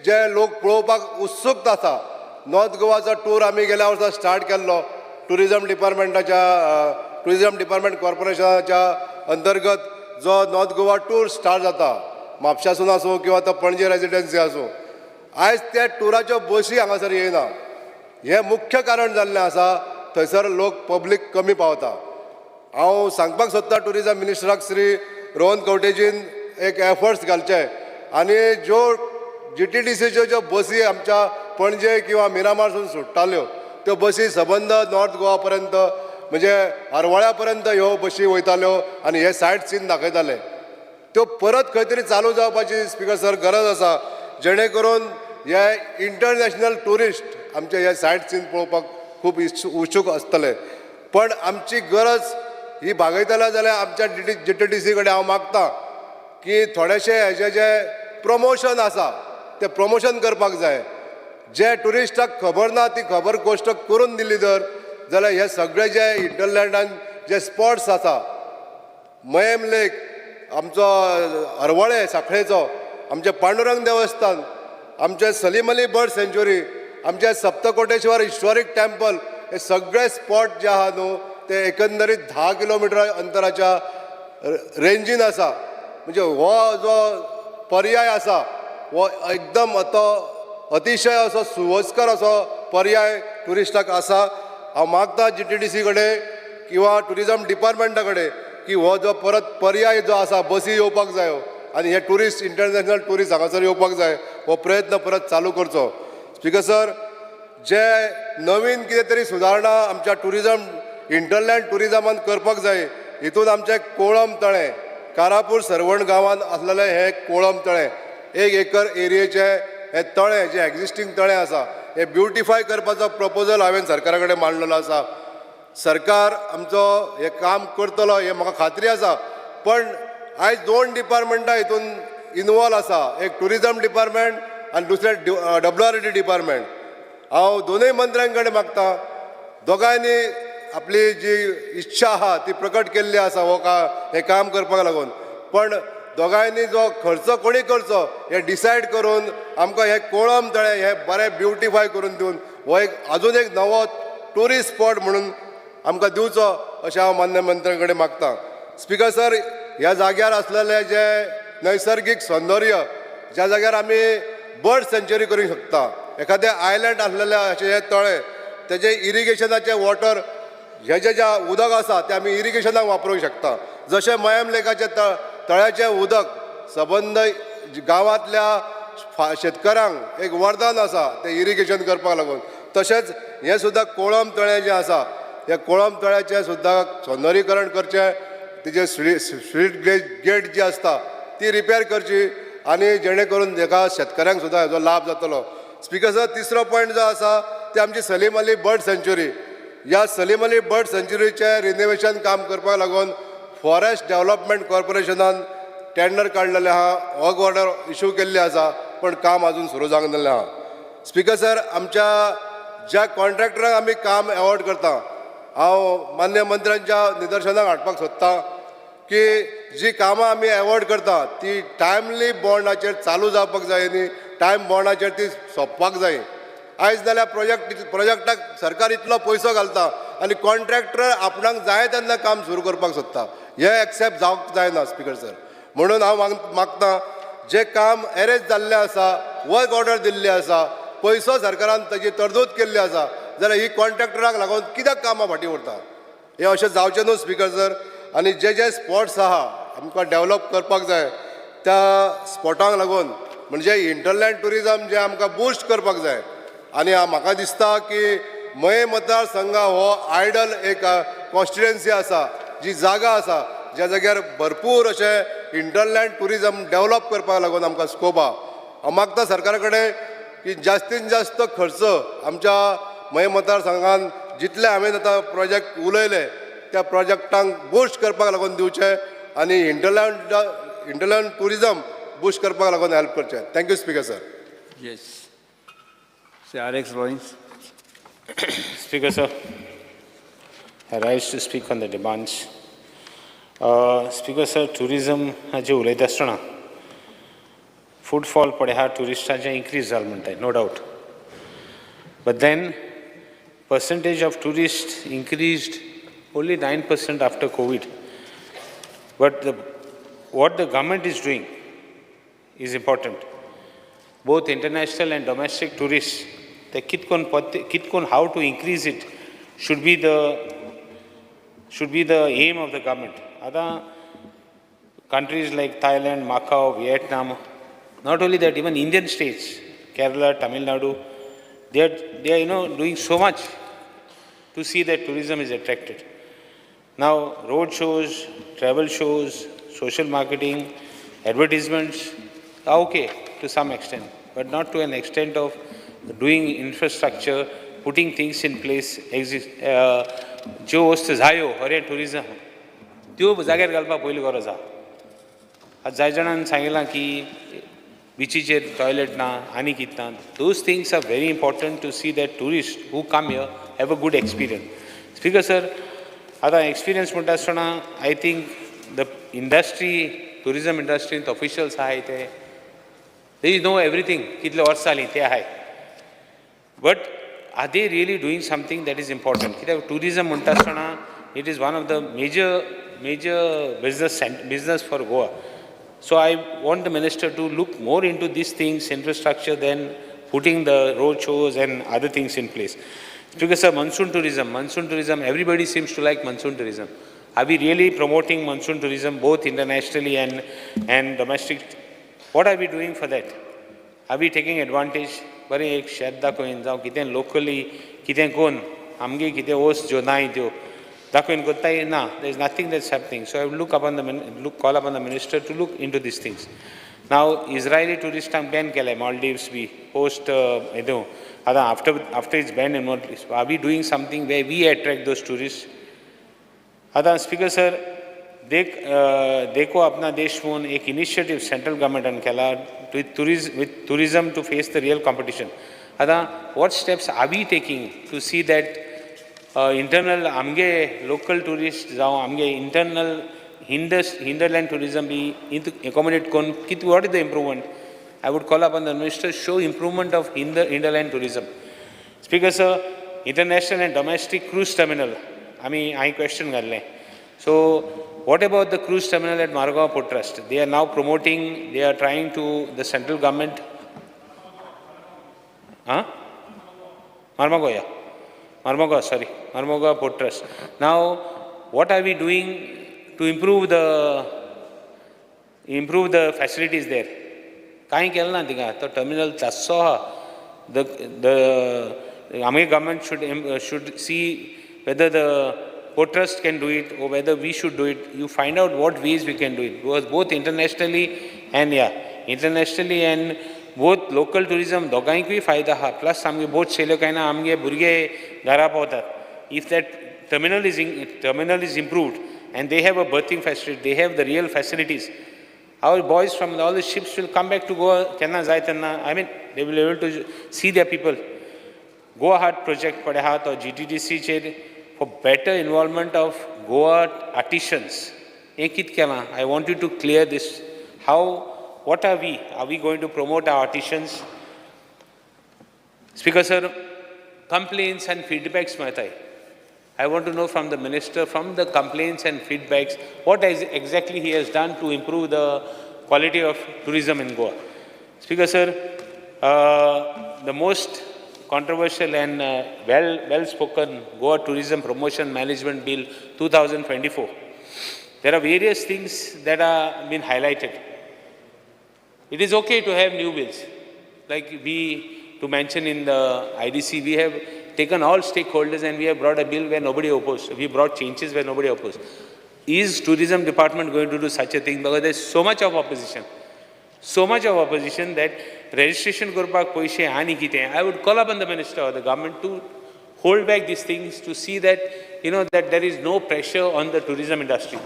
जे लोक पळोवपाक उत्सूक आसा. नॉर्थ गोवाचो टूर आमी गेल्या वर्सा स्टार्ट केल्लो ट्युरिजम डिपार्टमेंटाच्या ट्युरिजम डिपार्टमेंट कॉर्पोरेशनाच्या अंतर्गत जो नॉर्थ गोवा टूर स्टार्ट जाता, म्हापशासून आसूं किंवा तो पणजे रेजिडेन्सी आसूं, आयज त्या टुराच्यो बसी हांगासर येयना. हें मुख्य कारण जाल्लें आसा थंयसर लोक पब्लीक कमी पावता. हांव सांगपाक सोदतां ट्युरिजम मिनिस्टराक श्री रोहन खंवटेजीन एक एफर्ट्स घालचे आनी ज्यो GTDCच्यो ज्यो बसी आमच्या पणजे किंवा मिरामारसून सुट्टाल्यो त्यो बसी सबंद नॉर्थ गोवा पर्यंत म्हणजे हरवळ्या पर्यंत ह्यो बसी वयताल्यो आनी हे सायट सीन दाखयताले. त्यो परत खंय तरी चालू जावपाची स्पिकर सर गरज आसा, जेणे करून हे इंटरनॅशनल ट्युरिस्ट आमचे हे सायट सीन पळोवपाक खूब उत्सूक आसतले. पण आमची गरज ही भागयतले जाल्यार आमच्या GTDC कडेन हांव मागता की थोडेशे हेजे जे प्रमोशन आसा तें प्रमोशन करपाक जाय. जे ट्युरिस्टाक खबर ना ती खबर गोश्ट करून दिली जर जाल्यार हे सगळे जे इंटरलँडान जे स्पॉट्स आसा, मयेम लेक, आमचो हरवळे साखळेचो, आमचें पांडुरंग देवस्थान, आमचें सलीम अली बर्ड सँच्युरी, आमचें सप्तकोटेश्वर हिस्टॉरीक टेम्पल, हे सगळे स्पॉट जे आहा न्हू ते एकंदरीत 10 किलोमिटर अंतराच्या रेंजीन आसा. म्हणजे हो जो पर्याय आसा हो एकदम तो अतिशय असो सुवस्कर असो पर्याय ट्युरिस्टाक आसा. हांव मागता GTDC कडेन किंवा ट्युरिजम डिपार्टमेंटा कडेन की हो जो परत पर्याय जो आसा बसी येवपाक जायो आनी हे ट्युरिस्ट इंटरनॅशनल ट्युरिस्ट हांगासर येवपाक जाय, हो प्रयत्न परत चालू करचो. स्पिकर सर, जे नवीन कितें तरी सुदारणा आमच्या ट्युरिजम इंटरलँड ट्युरिजमान करपाक जाय. हितून आमचें कोळम तळें, कारापूर सर्वण गांवांत आसलेलें हें कोळम तळें, 1 एकर एरियेचें हें तळें जें एग्जिस्टींग तळें आसा हें ब्युटिफाय करपाचो प्रपोजल हांवें सरकारा कडेन मांडलेलो आसा. सरकार आमचो हें काम करतलो हें म्हाका खात्री आसा. पण आयज 2 डिपार्टमेंटां हितून इनवॉल्व आसा, एक ट्युरिजम डिपार्टमेंट आनी दुसरें WRD department. हांव दोनूय मंत्र्यां कडेन मागता, दोगांयनी आपली जी इच्छा आहा ती प्रकट केल्ली आसा हो हें काम करपाक लागून, पण दोगांयनी जो खर्च कोणी करचो हें डिसायड करून आमकां हें कोळम तळें हें बरें ब्युटिफाय करून दिवन हो एक अजून एक नवो ट्युरिस्ट स्पॉट म्हणून आमकां दिवचो अशें हांव मान्य मंत्र्यां कडेन मागता. स्पिकर सर, ह्या जाग्यार आसलेलें जें नैसर्गीक सौंदर्य, ज्या जाग्यार आमी बर्ड सँच्युरी करूंक शकता, एखादें आयलँड आसलेलें अशें हें तळें, तेजें इरिगेशनाचें वॉटर हेजें जें उदक आसा तें आमी इरिगेशनाक वापरूंक शकता. जशें मयेम लेकाचें तळ्याचें उदक सबंद गांवांतल्या शेतकारांक एक वरदान आसा तें इरिगेशन करपाक लागून, तशेंच हें सुद्दां कोळम तळें जें आसा ह्या कोळम तळ्याचें सुद्दां सौंदर्यीकरण करचें, तिजें स्ट्रीट गेट जी आसता ती रिपेर करची आनी जेणे करून हेका शेतकऱ्यांक सुद्दां हेजो लाभ जातलो. स्पिकर सर, तिसरो पॉयंट जो आसा ते आमची सलीम अली बर्ड सँच्युरी. ह्या सलीम अली बर्ड सँच्युरीचें रिनोवेशन काम करपाक लागून फॉरेस्ट डेवलपमेंट कॉर्पोरेशनान टेंडर काडलेलें आहा, वर्क ऑर्डर इशू केल्ली आसा, पण काम अजून सुरू जावंक नासलें आहा. स्पिकर सर, आमच्या ज्या कॉन्ट्रॅक्टरांक आमी काम एवॉर्ड करता, हांव मान्य मंत्र्यांच्या निदर्शनाक हाडपाक सोदतां की जी कामां आमी एवॉर्ड करता ती टायमली बॉन्डाचेर चालू जावपाक जाय न्ही, टायम बॉन्डाचेर ती सोंपपाक जाय. आयज जाल्यार प्रोजेक्टाक सरकार इतलो पयसो घालता आनी कॉन्ट्रॅक्टर आपणाक जाय तेन्ना काम सुरू करपाक सोदता, हें एक्सेप्ट जावंक जायना स्पिकर सर. म्हणून हांव मागता जें काम एरेंज जाल्लें आसा, वर्क ऑर्डर दिल्ली आसा, पयसो सरकारान ताजी तरतूद केल्ली आसा, जाल्यार ही कॉन्ट्रॅक्टराक लागून कित्याक कामां फाटीं उरता? हें अशें जावचें न्हू स्पीकर सर. आनी जे जे स्पॉट्स आहा आमकां डेवलप करपाक जाय त्या स्पॉटांक लागून, म्हणजे हिंटरलँड ट्युरिजम जें आमकां बुस्ट करपाक जाय. आनी म्हाका दिसता की मये मतदारसंघ हो आयडल एक कॉन्स्टिट्युएन्सी आसा, जी जागा आसा ज्या जाग्यार भरपूर अशें हिंटरलँड ट्युरिजम डेवलप करपाक लागून आमकां स्कोप आहा. हांव मागता सरकारा कडेन की जास्तीन जास्त खर्च आमच्या मये मतदारसंघान जितले हांवें आतां प्रोजेक्ट उलयले त्या प्रोजेक्टांक बुस्ट करपाक लागून दिवचें आनी हिंटरलँड ट्युरिजम बुस्ट करपाक लागून हेल्प करचें. Thank you speaker sir. Yes. Shri R X Lawrence. Speaker, sir, I rise to speak on the demands. Speaker, sir, tourism हाजे उलयता आसतना फुटफॉल पळय आहा ट्युरिस्टांचे इन्क्रीज जाल म्हणटाय, no doubt, but then percentage of tourist increased only 9% after COVID. But what the government is doing is important. Both international and domestic tourists, the kitkon how to increase it should be the aim of the government. Other countries like Thailand, Macau, Vietnam, not only that, even Indian states, Kerala, Tamil Nadu, they are doing so much to see that tourism is attracted. Now, road shows, travel shows, social marketing, advertisements are okay to some extent, but not to an extent of doing infrastructure, putting things in place, exist, ज्यो वस्तू जायो हरें टुरिजम त्यो जाग्यार घालपाक पयली गरज आहा. आतां जाय जाणांनी सांगिलां की बिचीचेर टॉयलेट ना आनी कितें ना. Those things are very important to see that tourist who come here have a good experience. Speaker sir, आतां एक्सपिरियन्स म्हणटा आसतना I think the industry, tourism इंडस्ट्रींत ऑफिशियल्स आहाय ते they know everything, कितले वर्सां जालीं ते आहाय, but are they really doing something, that is important. कित्याक ट्युरिजम म्हणटा आसतना it is one of the major major business for Goa. So I want the minister to look more into these things, infrastructure, than putting the road shows and other things in place. Because sir, monsoon tourism, everybody seems to like monsoon tourism. Are we really promoting monsoon tourism both internationally and domestic? What are we doing for that? Are we taking advantage? बरें एक शेत दाखोवन जावं कितें लोकली कितें करून आमगे कितें वस्त ज्यो नाय त्यो दाखोवन करताय ना. There is nothing that's happening. So I look upon the look call upon the minister to look into these things. Now Israeli ट्युरिस्टांक ban केलें Maldives B post हेतू आतां after it's ban in Maldives, are we doing something where we attract those tourist? आतां स्पीकर सर, देख देखो अपना देश म्हणून एक इनिशिएटीव सेंट्रल गव्हर्मेंटान केला with tourism to face the real competition. आतां what steps are we taking to see that internal आमगे लोकल ट्युरिस्ट जावं आमगे इंटरनल हिंडरलँड ट्युरिजम बी एकोमोडेट करून कित, what is the improvement? I would call upon the minister show improvement of hinterland tourism. Speaker sir, international and domestic cruise terminal आमी हांवें क्वेश्चन घाल्लें. So what about the cruise terminal at Margao Port Trust? They are now promoting, they are trying to, the central government. Huh? Marmago, yeah. Marmago, sorry. Marmago Port Trust. Now, what are we doing to improve the facilities there? कांय केलें ना थिंगा. तो टर्मिनल जातसो आहा. The आमगे government should see whether the Port Trust can do it or whether we should do it. You find out what ways we can do it, because both internationally and, yeah, internationally and both local tourism दोगांयकूय फायदो आहा. प्लस आमगे बोट चेयल्यो काय ना आमगे भुरगे घरा पावतात. If that terminal is improved and they have a berthing facility, they have the real facilities, our boys from all the ships will come back to Goa केन्ना जाय तेन्ना. I mean, they will able to see their people. Goa Heart project पळय आहा तो जीटीडीसीचेर for better involvement of Goa artisans, हें कितें केलां? I want you to clear this. How, what are we going to promote our artisans? Speaker sir, complaints and feedbacks मेळताय. I want to know from the minister, from the complaints and feedbacks, what is exactly he has done to improve the quality of tourism in Goa. Speaker sir, the most controversial and well spoken Goa Tourism Promotion Management Bill 2024. There are various things that are been highlighted. It is okay to have new bills. Like we, to mention in the IDC, we have taken all stakeholders and we have brought a bill where nobody opposed. We brought changes where nobody opposed. Is tourism department going to do such a thing? Because there's so much of opposition. So much of opposition that registration करपाक पयशे आनी कितें. I would call upon the minister or the government to hold back these things to see that, you know, that there is no pressure on the tourism industry.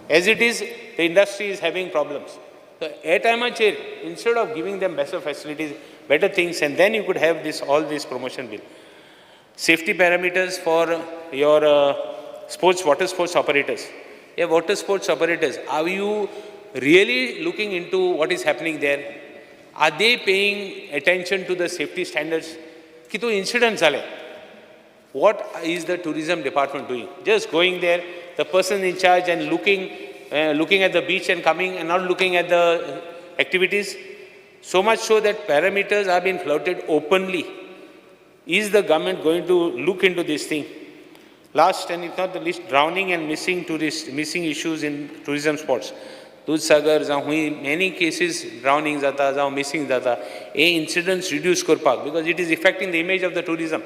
As it is, the industry is having problems. So at टायमाचेर instead of giving them better facilities, better things, and then you could have this all this promotion bill. Safety parameters for your sports, water sports operators. Yeah, water sports operators, are you really looking into what is happening there? Are they paying attention to the safety standards? कितू incident जाले. What is the tourism department doing? Just going there, the person in charge and looking at the beach and coming and not looking at the activities. So much so that parameters have been floated openly. Is the government going to look into this thing? Last and if not the least, drowning and missing tourist, missing issues in tourism spots. Dudhsagar जावं हुंय many cases drowning जाता जावं missing जाता, हे incidents reduce करपाक because it is affecting the image of the tourism.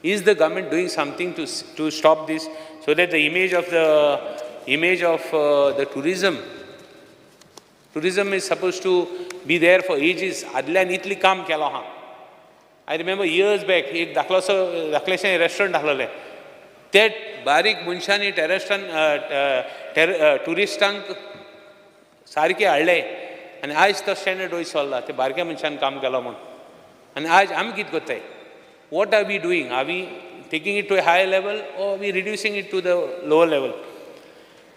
Is the government doing something to stop this so that the image of the tourism is supposed to be there for ages? आदल्यान इतली काम केलो आहा. I remember years back एक धाकलोसो धाकलेशें रेस्टॉरंट आसलेलें, ते बारीक मनशांनी टेरस्टान ट्युरिस्टांक सारके हाडले आनी आयज तो स्टँडर्ड वयर सरला ते बारक्या मनशान काम केलो म्हूण. आनी आयज आमी कितें करताय? What are we doing? Are we taking it to a higher level or we reducing it to the lower level?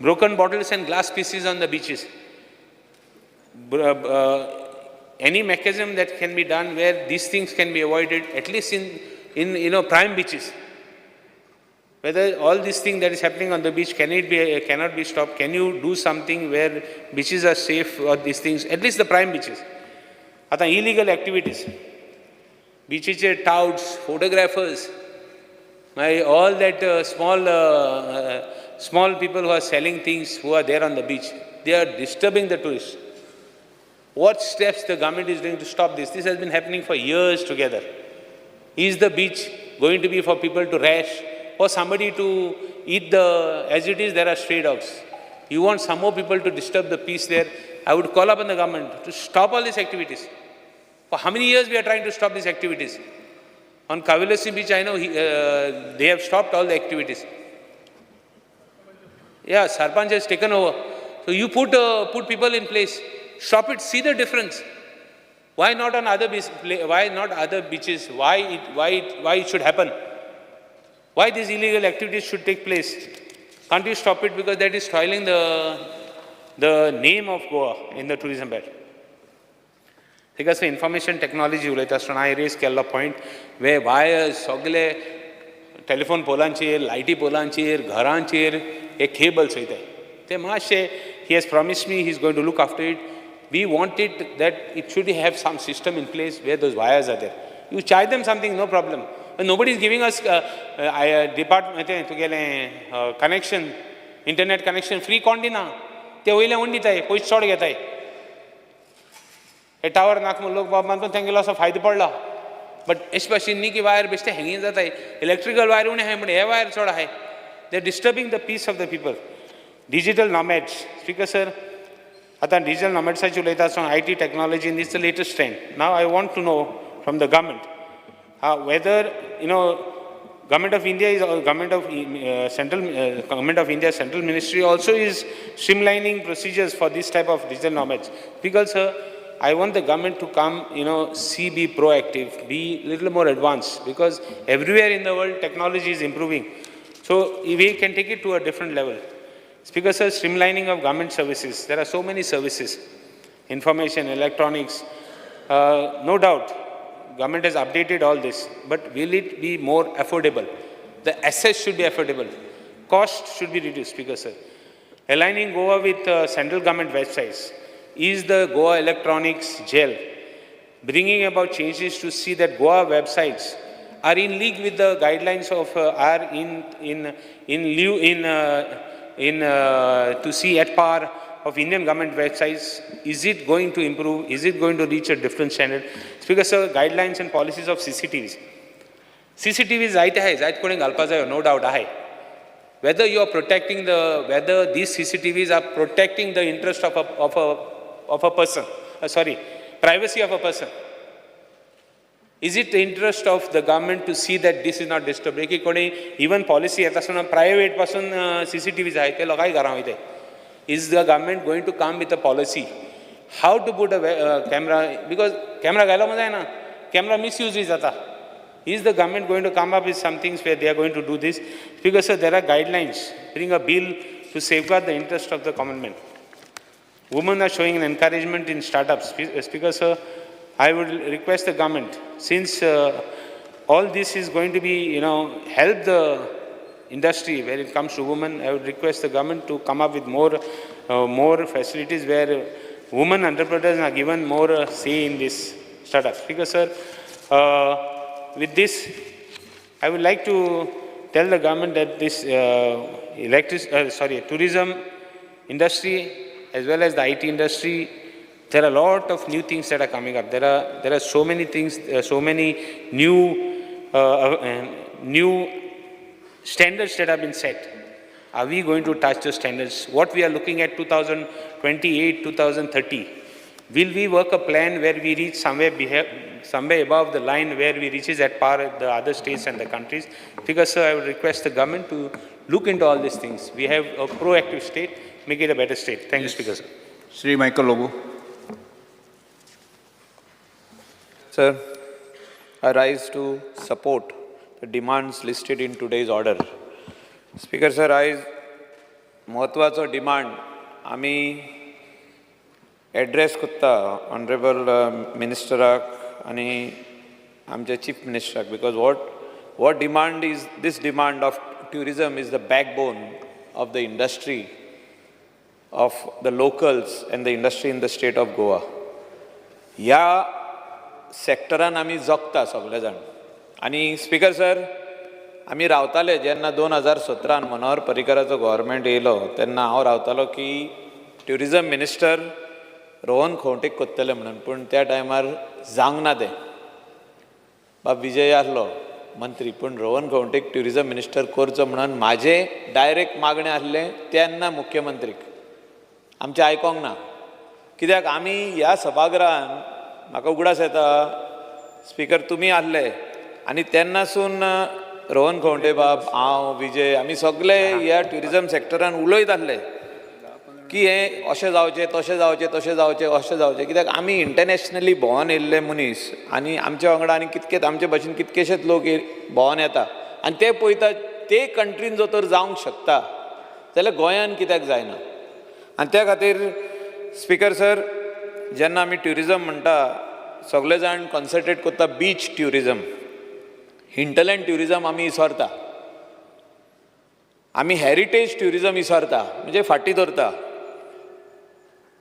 Broken bottles and glass pieces on the beaches. Any mechanism that can be done where these things can be avoided, at least in prime beaches. Whether all this thing that is happening on the beach, can it be, cannot be stopped? Can you do something where beaches are safe or these things, at least the prime beaches? आतां illegal activities, beaches, touts, photographers, my all that small people who are selling things who are there on the beach, they are disturbing the tourists. What steps the government is doing to stop this? This has been happening for years together. Is the beach going to be for people to rash or somebody to eat the, as it is, there are stray dogs. You want some more people to disturb the peace there? I would call upon the government to stop all these activities. For how many years we are trying to stop these activities? On Cavelossim Beach, I know they have stopped all the activities. Yeah, Sarpanch has taken over. So you put people in place. Stop it, see the difference. Why not on other beach, why not other beaches? Why it should happen? Why these illegal activities should take place? Can't you stop it, because that is spoiling the name of Goa in the tourism belt? Because information technology उलयता आसतना हांवें रेज केल्लो पॉयंट वे वायर्स सगले टेलिफोन पोलांचेर, लायटी पोलांचेर, घरांचेर हे केबल्स वयताय, ते मातशे he has promised me he is going to look after it. We want it that it should have some system in place where those wires are there. You charge them something, no problem. Nobody is giving us department तें तुगेलें कनेक्शन, इंटरनेट कनेक्शन फ्री कोण दिना. ते वयले कोण दिताय, पयशे चड घेताय. हे टावर नाक म्हूण लोक बाब तेंगेलो असो फायदो पडला, बट अशें भाशेन न्ही की वायर बेश्टे हँगींग जाताय. इलेक्ट्रिकल वायर उणें आहाय पूण हे वायर चड आहाय. They disturbing the peace of the people. Digital nomads, Speaker sir, आतां डिजिटल नॉमॅड्साची उलयता आसतना IT technology is the latest trend. Now I want to know from the government whether Government of India is government of central Government of India, central ministry also is streamlining procedures for this type of digital nomads. Because, sir, I want the government to come, see, be proactive, be little more advanced, because everywhere in the world technology is improving. So we can take it to a different level. Speaker sir, streamlining of government services. There are so many services, information, electronics. No doubt, government has updated all this, but will it be more affordable? The assets should be affordable. Cost should be reduced, Speaker sir. Aligning Goa with central government websites. Is the Goa Electronics Gel bringing about changes to see that Goa websites are in league with the guidelines of are in lieu in to see at par of Indian government websites? Is it going to improve? Is it going to reach a different standard? Speaker sir, guidelines and policies of CCTVs. CCTVs जायते आहाय, जायत कोणी घालपा जायो, नो डावट आहाय. Whether you are protecting the, whether these CCTVs are protecting the interest of a person, sorry, privacy of a person. Is it the interest of the government to see that this is not disturbed? की कोणी even policy येता आसतना प्रायवेट पासून CCTVs आहाय ते लोकांय घरां वयताय. Is the government going to come with a policy? How to put a camera? Because camera घायलो म्हण जायना, camera misuse जाता. Is the government going to come up with some things where they are going to do this? Because sir, there are guidelines. Bring a bill to safeguard the interest of the common man. Women are showing an encouragement in startups. Speaker sir, I would request the government, since all this is going to be, help the industry when it comes to women, I would request the government to come up with more facilities where women entrepreneurs are given more say in this startups. Speaker sir, with this, I would like to tell the government that this tourism industry as well as the IT industry, there are a lot of new things that are coming up. There are so many things, so many new standards that have been set. Are we going to touch those standards? What we are looking at 2028, 2030, will we work a plan where we reach somewhere above the line where we reaches at par with the other states and the countries? Because, sir, I would request the government to look into all these things. We have a proactive state, make it a better state. Thank you, Speaker, sir. Shri Michael Lobo. Sir, I rise to support the demands listed in today's order. Speaker sir, आयज म्हत्वाचो डिमांड आमी एड्रेस कोत्ता ऑनरेबल मिनिस्टराक आनी आमच्या chief मिनिस्टराक, because what demand is this? Demand of tourism is the backbone of the industry of the locals and the industry in the state of Goa. ह्या सॅक्टरान आमी जगता सगळे जाण. आनी स्पिकर सर, आमी रावताले जेन्ना 2017न मनोहर पर्रीकराचो गव्हर्मेंट येयलो तेन्ना हांव रावतालो की ट्युरिजम मिनिस्टर रोहन खंवटेक कोत्तले म्हणून, पूण त्या टायमार जावंक ना तें. बाब विजय आसलो मंत्री, पूण रोहन खंवटेक ट्युरिजम मिनिस्टर करचो म्हणून म्हाजें डायरेक्ट मागणें आसलें तेन्ना मुख्यमंत्रीक. आमचें आयकोंक ना. कित्याक आमी ह्या सभागृहान, म्हाका उगडास येता स्पिकर, तुमी आसले आनी तेन्नासून रोहन खंवटे बाब, हांव, विजय, आमी सगळे ह्या ट्युरिजम सॅक्टरान उलयत आसले की हें अशें जावचें, तशें जावचें, तशें जावचें, अशें जावचें. कित्याक आमी इंटरनॅशनली भोंवन येयल्ले मनीस आनी आमच्या वांगडा आनी कितकेच आमचे भशेन कितकेशेच लोक भोंवन येता आनी ते पळयता, ते कंट्रीन जर तर जावंक शकता जाल्यार गोंयान कित्याक जायना? आनी त्या खातीर स्पिकर सर, जेन्ना आमी ट्युरिजम म्हणटा, सगळे जाण कॉन्सन्ट्रेट करता बीच ट्युरिजम. हिंटरलँड ट्युरिजम आमी विसरता, आमी हॅरिटेज ट्युरिजम विसरता, म्हणजे फाटीं दवरता.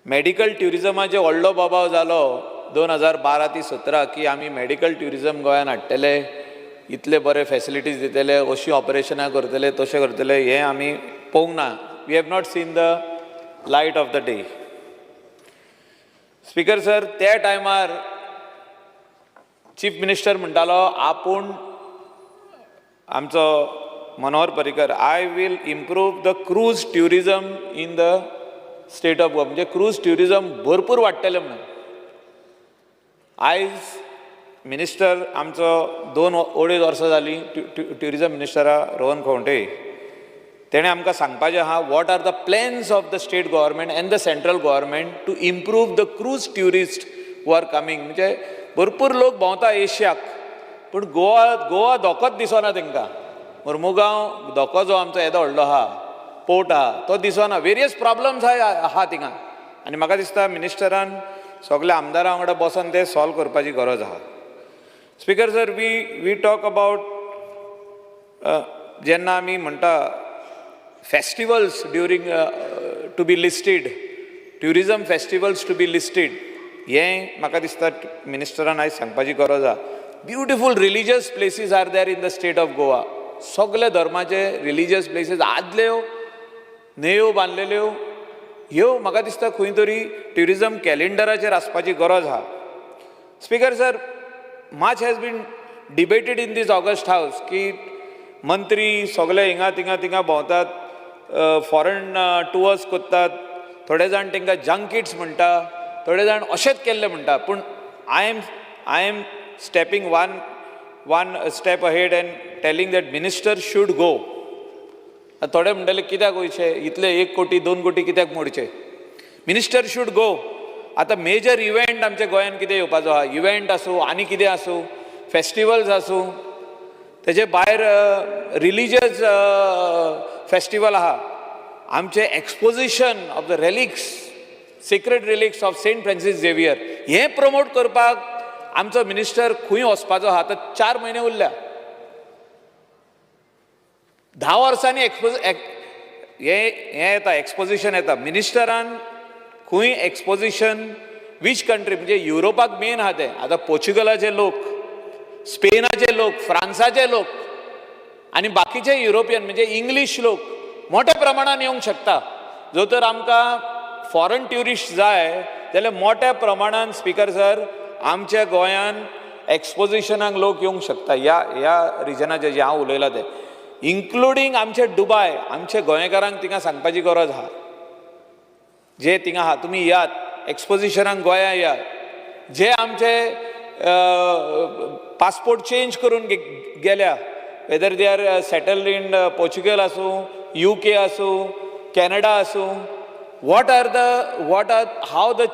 मॅडिकल ट्युरिजमाचे व्हडलो बोबाव जालो 2012 ते 17 की आमी मॅडिकल ट्युरिजम गोंयान हाडटले, इतले बरे फॅसिलिटीज दितले, अशीं ऑपरेशनां करतले, तशें करतले. हें आमी पळोवंक ना. We have not seen the light of the day. Speaker sir, त्या टायमार चीफ मिनिस्टर म्हणटालो आपूण, आमचो Manohar Parrikar, "I will improve the cruise tourism in the state of Goa." म्हणजे क्रूज ट्युरिजम भरपूर वाडटलें म्हणून. आयज मिनिस्टर आमचो दोन अडेज वर्सां जालीं ट्युरिजम मिनिस्टरा रोहन खंवटे. तेणें आमकां सांगपाचें आहा, what are the plans of the state government and the central government to improve the cruise tourist who are coming? म्हणजे भरपूर लोक भोंवता एशियाक, पूण गोवा गोवा धोकोच दिसना तांकां. मोरमुगांव धोको जो आमचो येदो व्हडलो आहा, पोर्ट आहा, तो दिसना. वेरियस प्रॉब्लम्स आहा थिंगा आनी म्हाका दिसता मिनिस्टरान सगल्या आमदारां वांगडा बसोन ते सॉल्व करपाची गरज आहा. Speaker sir, we talk about, जेन्ना आमी म्हणटा festivals during to be listed, tourism festivals to be listed, हें म्हाका दिसता मिनिस्टरान आयज सांगपाची गरज आहा. Beautiful religious places are there in the state of Goa. सगळे धर्माचे रिलिजियस प्लेसीस आदल्यो न्हंयो बांदलेल्यो ह्यो म्हाका दिसता खंय तरी ट्युरिजम कॅलेंडराचेर आसपाची गरज आहा. Speaker sir, much has been debated in this august house की मंत्री सगळे हिंगा थिंगा थिंगा भोंवतात, फॉरन टुअर्स करतात, थोडे जाण तांकां जंकिट्स म्हणटा, थोडे जाण अशेंच केल्ले म्हणटा. पूण I am stepping one step ahead and telling that minister should go. थोडे म्हणटले कित्याक वयचें, इतले 1 कोटी 2 कोटी कित्याक मोडचे? Minister should go. आतां मेजर इव्हेंट आमच्या गोंयांत कितें येवपाचो आहा, इव्हेंट आसूं आनी कितें आसूं, फेस्टिवल्स आसूं, तेजे भायर रिलिजियस फेस्टिवल आहा, आमचें exposition of the relics, sacred relics of Saint Francis Xavier, हें प्रमोट करपाक आमचो मिनिस्टर खंय वचपाचो आहा? आतां 4 म्हयने उरल्या. 10 वर्सांनी एक्सपोज हें हें येता, एक्सपोजिशन येता. मिनिस्टरान खंय एक्सपोजिशन, वीच कंट्री, म्हणजे युरोपाक मेन आहा तें. आतां पोर्चुगलाचे लोक, स्पेनाचे लोक, फ्रांसाचे लोक आनी बाकीचे युरोपियन म्हणजे इंग्लीश लोक मोठ्या प्रमाणान येवंक शकता. जो तर आमकां फॉरन ट्युरिस्ट जाय जाल्यार मोठ्या प्रमाणान, स्पिकर सर, आमच्या गोंयान एक्सपोजिशनाक लोक येवंक शकता. ह्या रिजनाचे जे हांव उलयलां ते इन्क्लुडींग आमचे दुबाय, आमचे गोंयकारांक थिंगा सांगपाची गरज आहा, जे थिंगा आहा, तुमी येयात एक्सपोजिशनाक, गोंया येयात. जे आमचे पासपोर्ट चेंज करून गेल्या, whether they are settled in Portugal आसूं, युके आसूं, कॅनडा आसूं, what are how the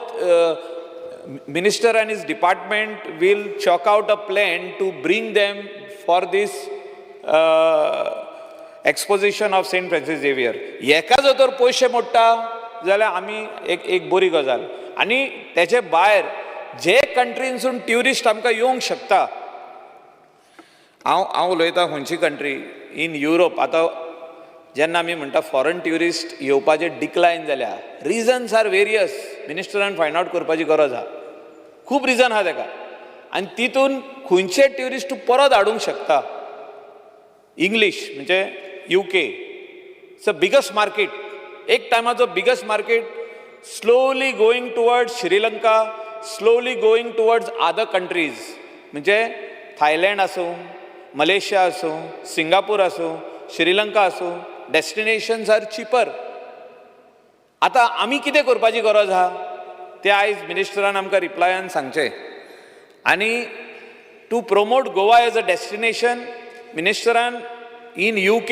minister and his department will chalk out a plan to bring them for this exposition of Saint Francis Xavier. हेका जर तर पयशे मोडटा जाल्यार आमी एक बरी गजाल. आनी तेचे भायर जे कंट्रीनसून ट्युरिस्ट आमकां येवंक शकता, हांव उलयतां खंयची कंट्री इन युरोप. आतां जेन्ना आमी म्हणटा फॉरन ट्युरिस्ट येवपाचे डिक्लायन जाल्या, रिजन्स are various. मिनिस्टरान find out करपाची गरज आहा. खूब रिजन आहा तेका आनी तितून खंयचे ट्युरिस्ट तूं परत हाडूंक शकता. इंग्लीश म्हणजे UK, it's a biggest market. एक टायमाचो biggest market slowly going towards Sri Lanka, slowly going towards other countries, म्हणजे थायलंड आसूं, मलेशिया आसूं, सिंगापूर आसूं, श्रीलंका आसूं, destinations are cheaper. आतां आमी कितें करपाची गरज आहा तें आयज मिनिस्टरान आमकां रिप्लायान सांगचें. आनी to promote Goa as a destination, मिनिस्टरान in UK,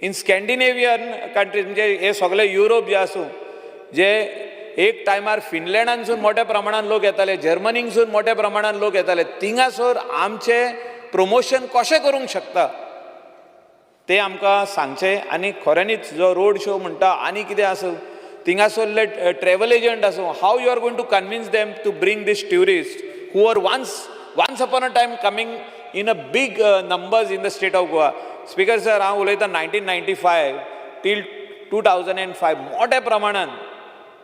in Scandinavian countries, म्हणजे हे सगळे युरोप जे आसूं, जे एक टायमार फिनलँडानसून मोठ्या प्रमाणान लोक येताले, जर्मनीकसून मोठ्या प्रमाणान लोक येताले, थिंगासर आमचें प्रमोशन कशें करूंक शकता ते आमकां सांगचें. आनी खऱ्यांनीच जो रोड शो म्हणटा आनी कितें आसूं, थिंगासरले ट्रॅवल एजंट आसूं, how you are going to convince them to bring this tourist who are once upon a time coming in a big numbers in the state of Goa? Speaker sir, हांव उलयतां 1995 till 2005, मोठ्या प्रमाणान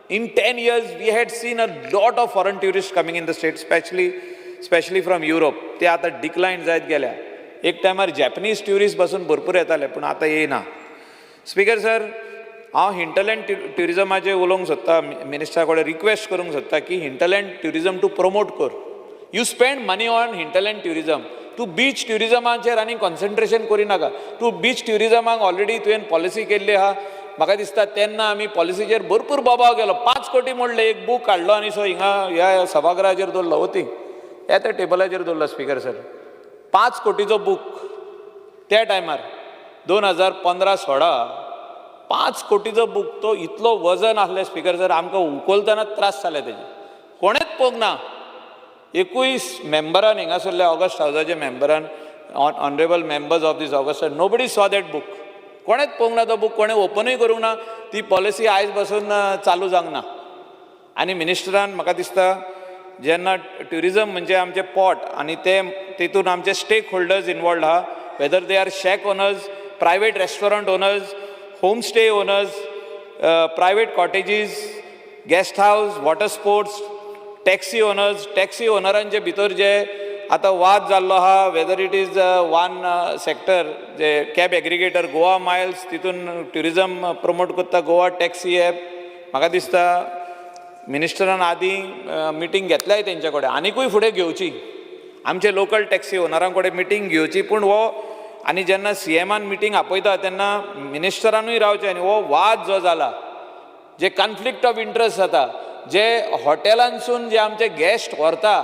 in 10 years we had seen a lot of foreign tourists coming in the state, especially from Europe. ते आतां डिक्लायन जायत गेल्या. एक टायमार जॅपनीज ट्युरिस्ट पासून भरपूर येताले, पूण आतां येयना. स्पीकर सर, हांव हिंटरलँड ट्युरिजमाचेर उलोवंक सोदता. मिनिस्टरा कडेन रिक्वेस्ट करूंक सोदता की हिंटरलँड ट्युरिजम तूं प्रमोट कर. You spend money on hinterland tourism. तूं बीच ट्युरिजमाचेर आनी कॉन्सन्ट्रेशन करिनाका. तूं बीच ट्युरिजमाक ऑलरेडी तुवें पॉलिसी केल्ली आहा. म्हाका दिसता तेन्ना आमी पॉलिसीचेर भरपूर बोबाव केलो, 5 कोटी मोडले. एक बूक हाडलो आनी सो हिंगा ह्या सभागृहाचेर दवरलो, वती ह्या त्या टेबलाचेर दवरलो. स्पीकर सर, 5 कोटीचो बूक त्या टायमार 2015-16, 5 कोटीचो बूक. तो इतलो वजन आसलें स्पीकर सर, आमकां उखलतना त्रास जाले तेजे. कोणेच पळोवंक ना, एकूय मेंबरान हिंगासरल्या August हावजाच्या मेंबरान, honourable members of this august, nobody saw that book. कोणेच पळोवंक ना तो बूक, कोणें ओपनूय करूंक ना. ती पॉलिसी आयज पासून चालू जावंक ना. आनी मिनिस्टरान म्हाका दिसता जेन्ना ट्युरिजम म्हणजे आमचें पोट आनी ते तितून आमचे स्टेक होल्डर्स इनवॉल्ड आहा, whether they are shack owners, private restaurant owners, home stay owners, private cottages, guest house, water sports, taxi owners, taxi ओनरांचे भितर जे आतां वाद जाल्लो आहा whether it is one sector J cab aggregator Goa Miles तितून ट्युरिजम प्रमोट करता गोवा टॅक्सी एप. म्हाका दिसता मिनिस्टरान आदीं मिटींग घेतल्याय तेंच्या कडेन, आनिकूय फुडें घेवची, आमचे लोकल टॅक्सी ओनरां कडेन मिटींग घेवची. पूण हो आनी जेन्ना सीएमान मिटींग आपयता तेन्ना मिनिस्टरानूय रावचें. आनी हो वाद जो जाला, जे कॉन्फ्लिक्ट ऑफ इंट्रस्ट जाता, जे हॉटेलांसून जे आमचे गेस्ट व्हरता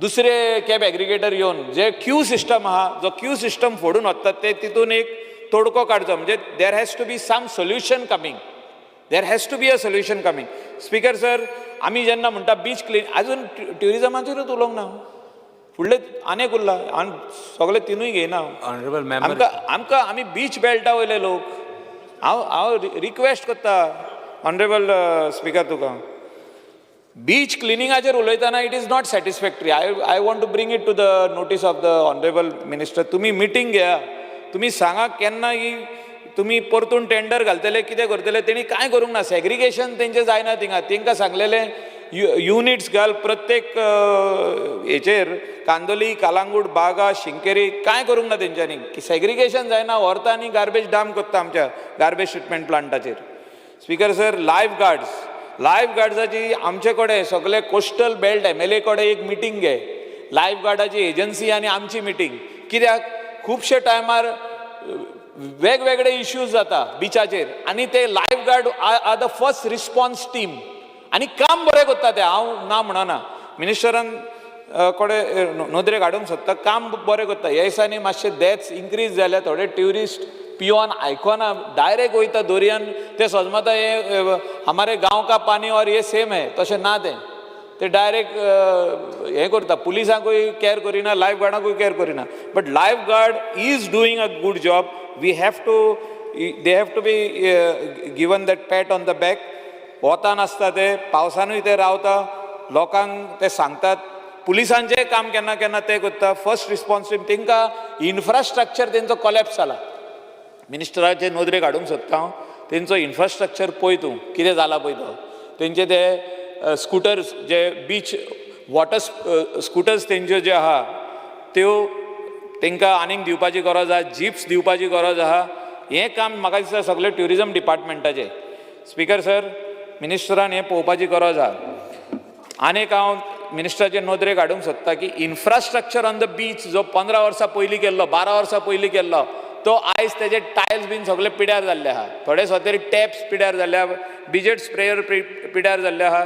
दुसरे कॅब एग्रिगेटर येवन, जे क्यू सिस्टम आहा, जो क्यू सिस्टम फोडून वतात ते तितून एक तोडको काडचो. म्हणजे there has to be some solution coming, there has to be a solution coming. Speaker sir, आमी जेन्ना म्हणटा बीच क्लीन, अजून ट्युरिजमाचेरूच उलोवंक ना, फुडले आनेक उरला आनी सगळे तिनूय घेयना. Honorable member. आमकां आमकां आमी बीच बेल्टा वयले लोक. हांव हांव रिक्वेस्ट करता ऑनरेबल स्पिकर तुका, बीच क्लिनिंगाचेर उलयतना it is not satisfactory. I want to bring it to the notice of the honourable minister. तुमी मिटींग घेया, तुमी सांगा केन्ना ही तुमी परतून टेंडर घालतले, कितें करतले. तेणी कांय करूंक ना, सेग्रिगेशन तेंचें जायना थिंगा. तेंकां सांगलेलें युनिट्स घाल प्रत्येक हेचेर, कांदोली, कालांगूट, बागा, शिंकेरी, कांय करूंक ना तेंच्यांनी. सेग्रिगेशन जायना, व्हरता आनी गार्बेज डंप करता आमच्या गार्बेज ट्रिटमेंट प्लांटाचेर. Speaker sir, life guards, life गार्ड्साची आमचे कडेन सगळे कोस्टल बेल्ट एमएलए कडेन एक मिटींग घे, लायफ गार्डाची एजन्सी आनी आमची मिटींग. कित्याक खुबशे टायमार वेगवेगळे इश्यूज जाता बिचाचेर आनी ते life guard are the first response team आनी काम बरें करता ते, हांव ना म्हणना. मिनिस्टरान कडेन नदरेक हाडूंक सोदता, काम बरें करता. ह्या दिसांनी मातशे डेथ्स इन्क्रीज जाल्या, थोडे ट्युरिस्ट पियोन आयकोना, डायरेक्ट वयता दर्यान, ते सजमता हे हमारे गांव का पानी और ये सेम है, तशें ना तें. ते डायरेक्ट हें करता, पुलिसांकूय कॅर करिना, लायफ गार्डांकूय कॅर करिना. But life guard is doing a good job. We have to they have to be given that pat on the back. वतान आसता ते, पावसानूय ते रावता, लोकांक ते सांगतात. पुलिसांचें काम केन्ना केन्ना ते करता. फर्स्ट रिस्पॉन्स टीम, तांकां इन्फ्रास्ट्रक्चर तेंचो कॉलॅप्स जाला. मिनिस्टराचे नदरेक हाडूंक सोदता हांव, तेंचो इन्फ्रास्ट्रक्चर पळय तूं कितें जाला पळय तो. तेंचे ते स्कुटर्स जे बीच वॉटर स्कुटर्स तेंच्यो ज्यो आहा त्यो तांकां आनीक दिवपाची गरज आहा, जिप्स दिवपाची गरज आहा. हें काम म्हाका दिसता सगळें ट्युरिजम डिपार्टमेंटाचें. स्पिकर सर, मिनिस्टरान हें पळोवपाची गरज आहा. आनीक हांव मिनिस्टराचे नदरेक हाडूंक सोदता की इन्फ्रास्ट्रक्चर ऑन the beach जो 15 वर्सां पयलीं केल्लो, 12 वर्सां पयलीं केल्लो, तो आयज तेजे टायल्स बीन सगळे पिड्यार जाल्ले आहा. थोडे सुवातेर टॅप्स पिड्यार जाल्ले आहा, बिजेट स्प्रेयर पिड्यार जाल्ले आहा,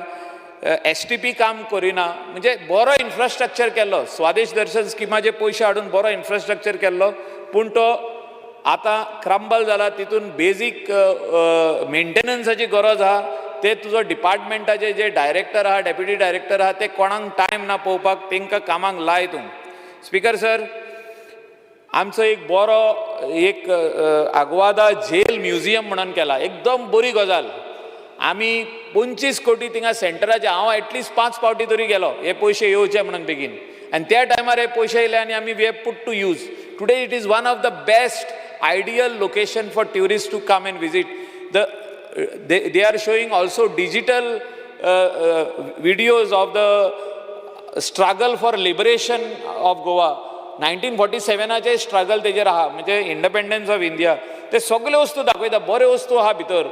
एसटीपी काम करिना. म्हणजे बरो इन्फ्रास्ट्रक्चर केल्लो, स्वादेश दर्शन स्किमाचे पयशे हाडून बरो इन्फ्रास्ट्रक्चर केल्लो, पूण तो आतां क्रंबल जाला. तितून बेजीक मेंटेनन्साची गरज आहा. ते तुजो डिपार्टमेंटाचे जे डायरेक्टर आहा, डेप्युटी डायरेक्टर आहा, ते कोणाक टायम ना पळोवपाक, तांकां कामाक लाय तूं. स्पिकर सर, आमचो एक बरो एक आग्वादा जेल म्युझियम म्हणून केला, एकदम बरी गजाल. आमी 25 कोटी थिंगा सेंटराचे, हांव एटलिस्ट 5 फावटी तरी गेलो हे पयशे येवचे म्हणून बेगीन, आनी त्या टायमार हे पयशे येयले आनी आमी we have put to use. Today it is one of the best ideal location for tourist to come and visit. The they are showing also digital videos of the struggle for liberation of Goa. 1947 struggle तेजेर आहा, म्हणजे इंडिपेंडन्स ऑफ इंडिया, ते सगळे वस्तू दाखयता. बऱ्यो वस्तू आहा भितर.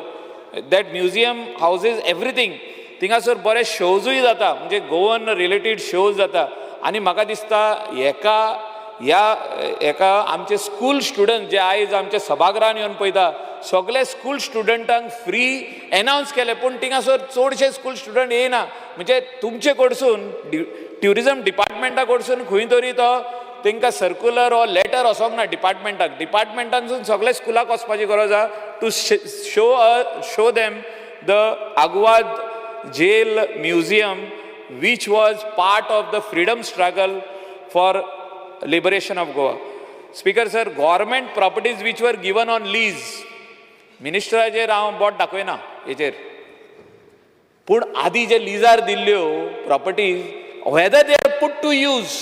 That museum houses everything. थिंगासर बरे शोजूय जाता, म्हणजे गोवन रिलेटेड शोज जाता. आनी म्हाका दिसता हेका ह्या हेका आमचे स्कूल स्टुडंट जे आयज आमच्या सभागृहान येवन पळयता, सगळे स्कूल स्टुडंटांक फ्री एनावन्स केले, पूण थिंगासर चडशे स्कूल स्टुडंट येयना. म्हणजे तुमचे कडसून, ट्युरिजम डिपार्टमेंटा कडसून खंय तरी तो तांकां सर्कुलर ओ लेटर वचोंक ना डिपार्टमेंटाक. डिपार्टमेंटानसून सगळे स्कुलाक वचपाची गरज आहा to show them the Aguada jail museum which was part of the freedom struggle for liberation of Goa. Speaker sir, government properties which were given on lease, मिनिस्टराचेर हांव बोट दाखयना हेचेर, पूण आदी जे लिजार दिल्ल्यो properties, whether they are put to use.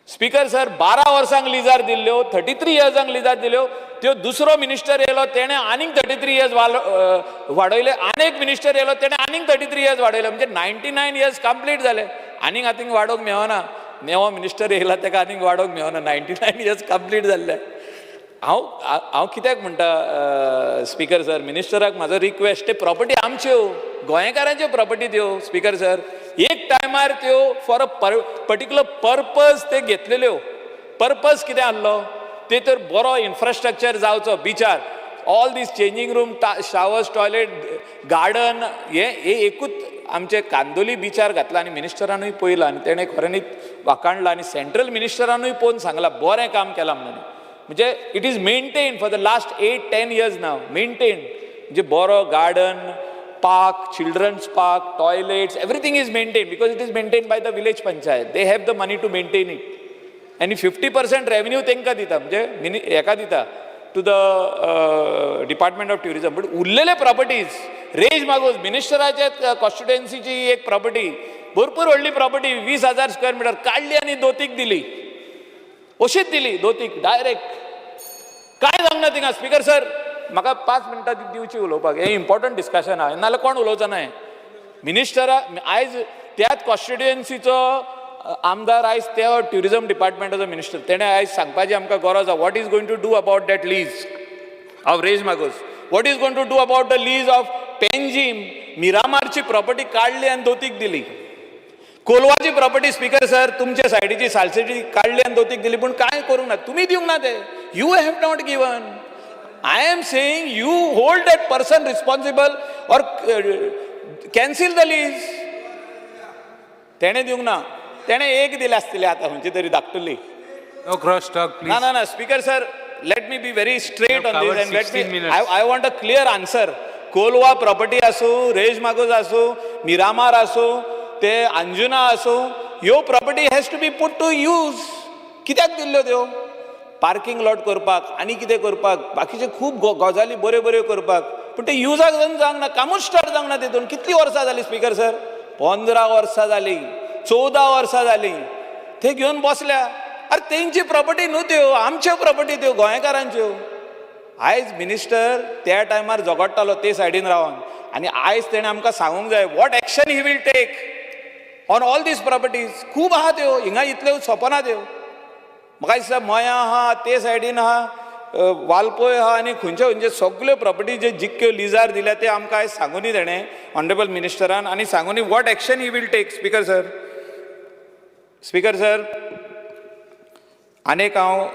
Speaker sir, 12 वर्सांक लिजार दिल्ल्यो, 33 इयर्सांक लिजार दिल्यो त्यो, दुसरो मिनिस्टर येयलो तेणें आनीक 33 इयर्स वाडयले, आनीक मिनिस्टर येयलो तेणें आनीक 33 इयर्स वाडयले, म्हणजे 99 इयर्स कंप्लीट जाले, आनीक आतां वाडोवंक मेळना. नेवो मिनिस्टर येयला ताका आनीक वाडोवंक मेळना. 99 इयर्स कंप्लीट जाल्ले. हांव हांव कित्याक म्हणटा स्पीकर सर, मिनिस्टराक म्हाजो रिक्वेस्ट, ते प्रॉपर्टी आमच्यो गोंयकारांच्यो प्रॉपर्टी त्यो स्पीकर सर. एक टायमार त्यो फॉर अ पर्टिक्युलर पर्पज ते घेतलेल्यो. पर्पज कितें आहलो ते तर बरो इन्फ्रास्ट्रक्चर जावचो बिचार, all these changing room, showers, toilet, garden, हे एकूच आमचे कांदोली बिचार घातला आनी मिनिस्टरानूय पळयलां आनी तेणें खऱ्यांनीच वाखाणलां आनी सेंट्रल मिनिस्टरानूय पळोवन सांगलां बरें काम केलां म्हणून. म्हणजे it is maintain for the last 8-10 years now maintain. म्हणजे बरो garden, park, children's park, toilets, everything is maintain because it is maintain by the village panchayat. They have the money to maintain it. आनी 50% रेवेन्यू तांकां दिता, म्हणजे मिनी हेका दिता to the department of tourism. But उरलेले प्रॉपर्टीज रेज मागूस मिनिस्टराच्या कॉन्स्टिट्युएन्सीची एक प्रॉपर्टी, भरपूर व्हडली प्रॉपर्टी, 20,000 स्क्वेअर मिटर काडली आनी दोतीक दिली, अशीच दिली दोतीक डायरेक्ट. कांय जावंक ना थिंगा. स्पीकर सर म्हाका 5 मिनटां दिवची उलोवपाक, हें इम्पॉर्टंट डिस्कशन आहा, नाजाल्यार कोण उलोवचो ना. मिनिस्टरा आयज त्याच कॉन्स्टिट्युएन्सीचो आमदार आयज त्या ट्युरिजम डिपार्टमेंटाचो मिनिस्टर, तेणें आयज सांगपाची आमकां गरज आहा. What is going to do about that lease of Reis Magos, what is going to do about the lease of Panjim? मिरामारची property काडली आनी दोतीक दिली. कोलवाची प्रॉपर्टी स्पीकर सर तुमच्या सायडीची सालसेटी काडली आनी दोतीक दिली, पूण कांय करूंक ना, तुमी दिवंक ना ते. You have not given. I am saying you hold that person responsible or cancel the lease. तेणें दिवंक ना, तेणें एक दिले आसतले आतां खंयची तरी धाकटुली. No cross talk please. ना ना ना speaker sir, let me be very straight on this and let me, I want a clear answer. Colva property आसूं, रेज मागूस आसूं, मिरामार आसूं, ते अंजुना आसूं, ह्यो property has to be put to use. कित्याक दिल्ल्यो त्यो? पार्किंग लॉट करपाक आनी कितें करपाक, बाकीचे खूब गजाली बऱ्यो बऱ्यो करपाक, पूण ते युजाक जावंक ना, कामूच स्टार्ट जावंक ना तितून. कितलीं वर्सां जालीं स्पीकर सर? 15 वर्सां जालीं, 14 वर्सां जालीं ते घेवन बसल्या. अरे तेंची प्रॉपर्टी न्हू त्यो, आमच्यो प्रॉपर्टी त्यो, गोंयकारांच्यो. आयज मिनिस्टर त्या टायमार झगडटालो ते सायडीन रावन, आनी आयज तेणें आमकां सांगूंक जाय what action he will take on all these properties. खूब आहा त्यो, हिंगा इतल्यो सोंपना त्यो. म्हाका दिसता मया आहा, ते सायडीन आहा, वालपोय आहा, आनी खंयच्यो खंयच्यो सगल्यो प्रॉपर्टी जे जितक्यो लिजार दिल्या ते आमकां आयज सांगुनी तेणें ऑनरेबल मिनिस्टरान, आनी सांगुनी what action he will take. Speaker sir, speaker sir, आनीक हांव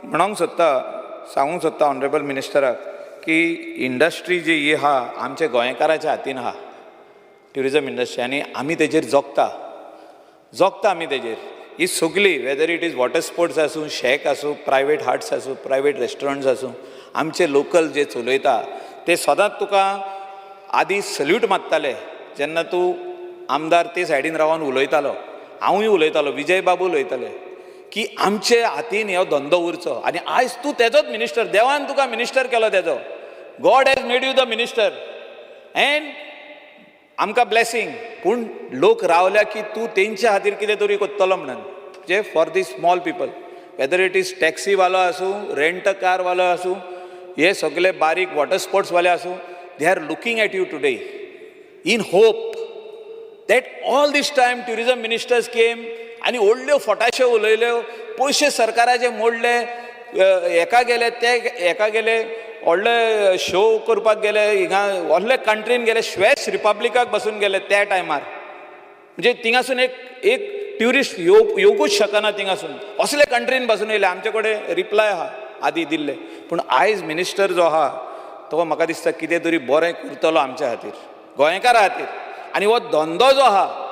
म्हणोंक सोदता, सांगूंक सोदता ऑनरेबल मिनिस्टराक की इंडस्ट्री जी ही आहा आमच्या गोंयकाराच्या हातीन आहा, ट्युरिजम इंडस्ट्री, आनी आमी तेजेर जगता, जगता आमी तेजेर. ही सगली whether it is water sports आसूं, शॅक आसूं, प्रायवेट हाट्स आसूं, प्रायवेट रेस्टॉरंट्स आसूं, आमचे लोकल जे चलयता ते सदांच तुका आदी सल्यूट मारताले जेन्ना तूं आमदार ते सायडीन रावन उलयतालो. हांवूय उलयतालो, विजय बाबू उलयताले की आमचे हातीन हो धंदो उरचो, आनी आयज तूं तेजोच मिनिस्टर, देवान तुका मिनिस्टर केलो तेजो. God has made you the minister and आमकां ब्लेसींग. पूण लोक रावल्या की तूं तेंच्या खातीर कितें तरी करतलो म्हणून, जे for the small people, whether it is टॅक्सीवालो आसूं, रेंट कारवालो आसूं, हे सगळे बारीक वॉटर स्पोर्ट्सवाले आसूं, they are looking at you today in hope that all this time tourism ministers came आनी व्हडल्यो फटाश्यो उलयल्यो, पयशे सरकाराचे मोडले, हेका गेले, ते हेका गेले, व्हडले शो करपाक गेले, हिंगा व्हडले कंट्रीन गेले, श्वेस रिपब्लिकाक बसून गेले त्या टायमार. म्हणजे थिंगासून एक एक ट्युरिस्ट येवकूच शकना थिंगासून, असले कंट्रीन बसून येयले. आमचे कडेन रिप्लाय आहा आदी दिल्ले. पूण आयज मिनिस्टर जो आहा तो म्हाका दिसता कितें तरी बरें करतलो आमच्या खातीर, गोंयकारा खातीर. आनी हो धंदो जो आहा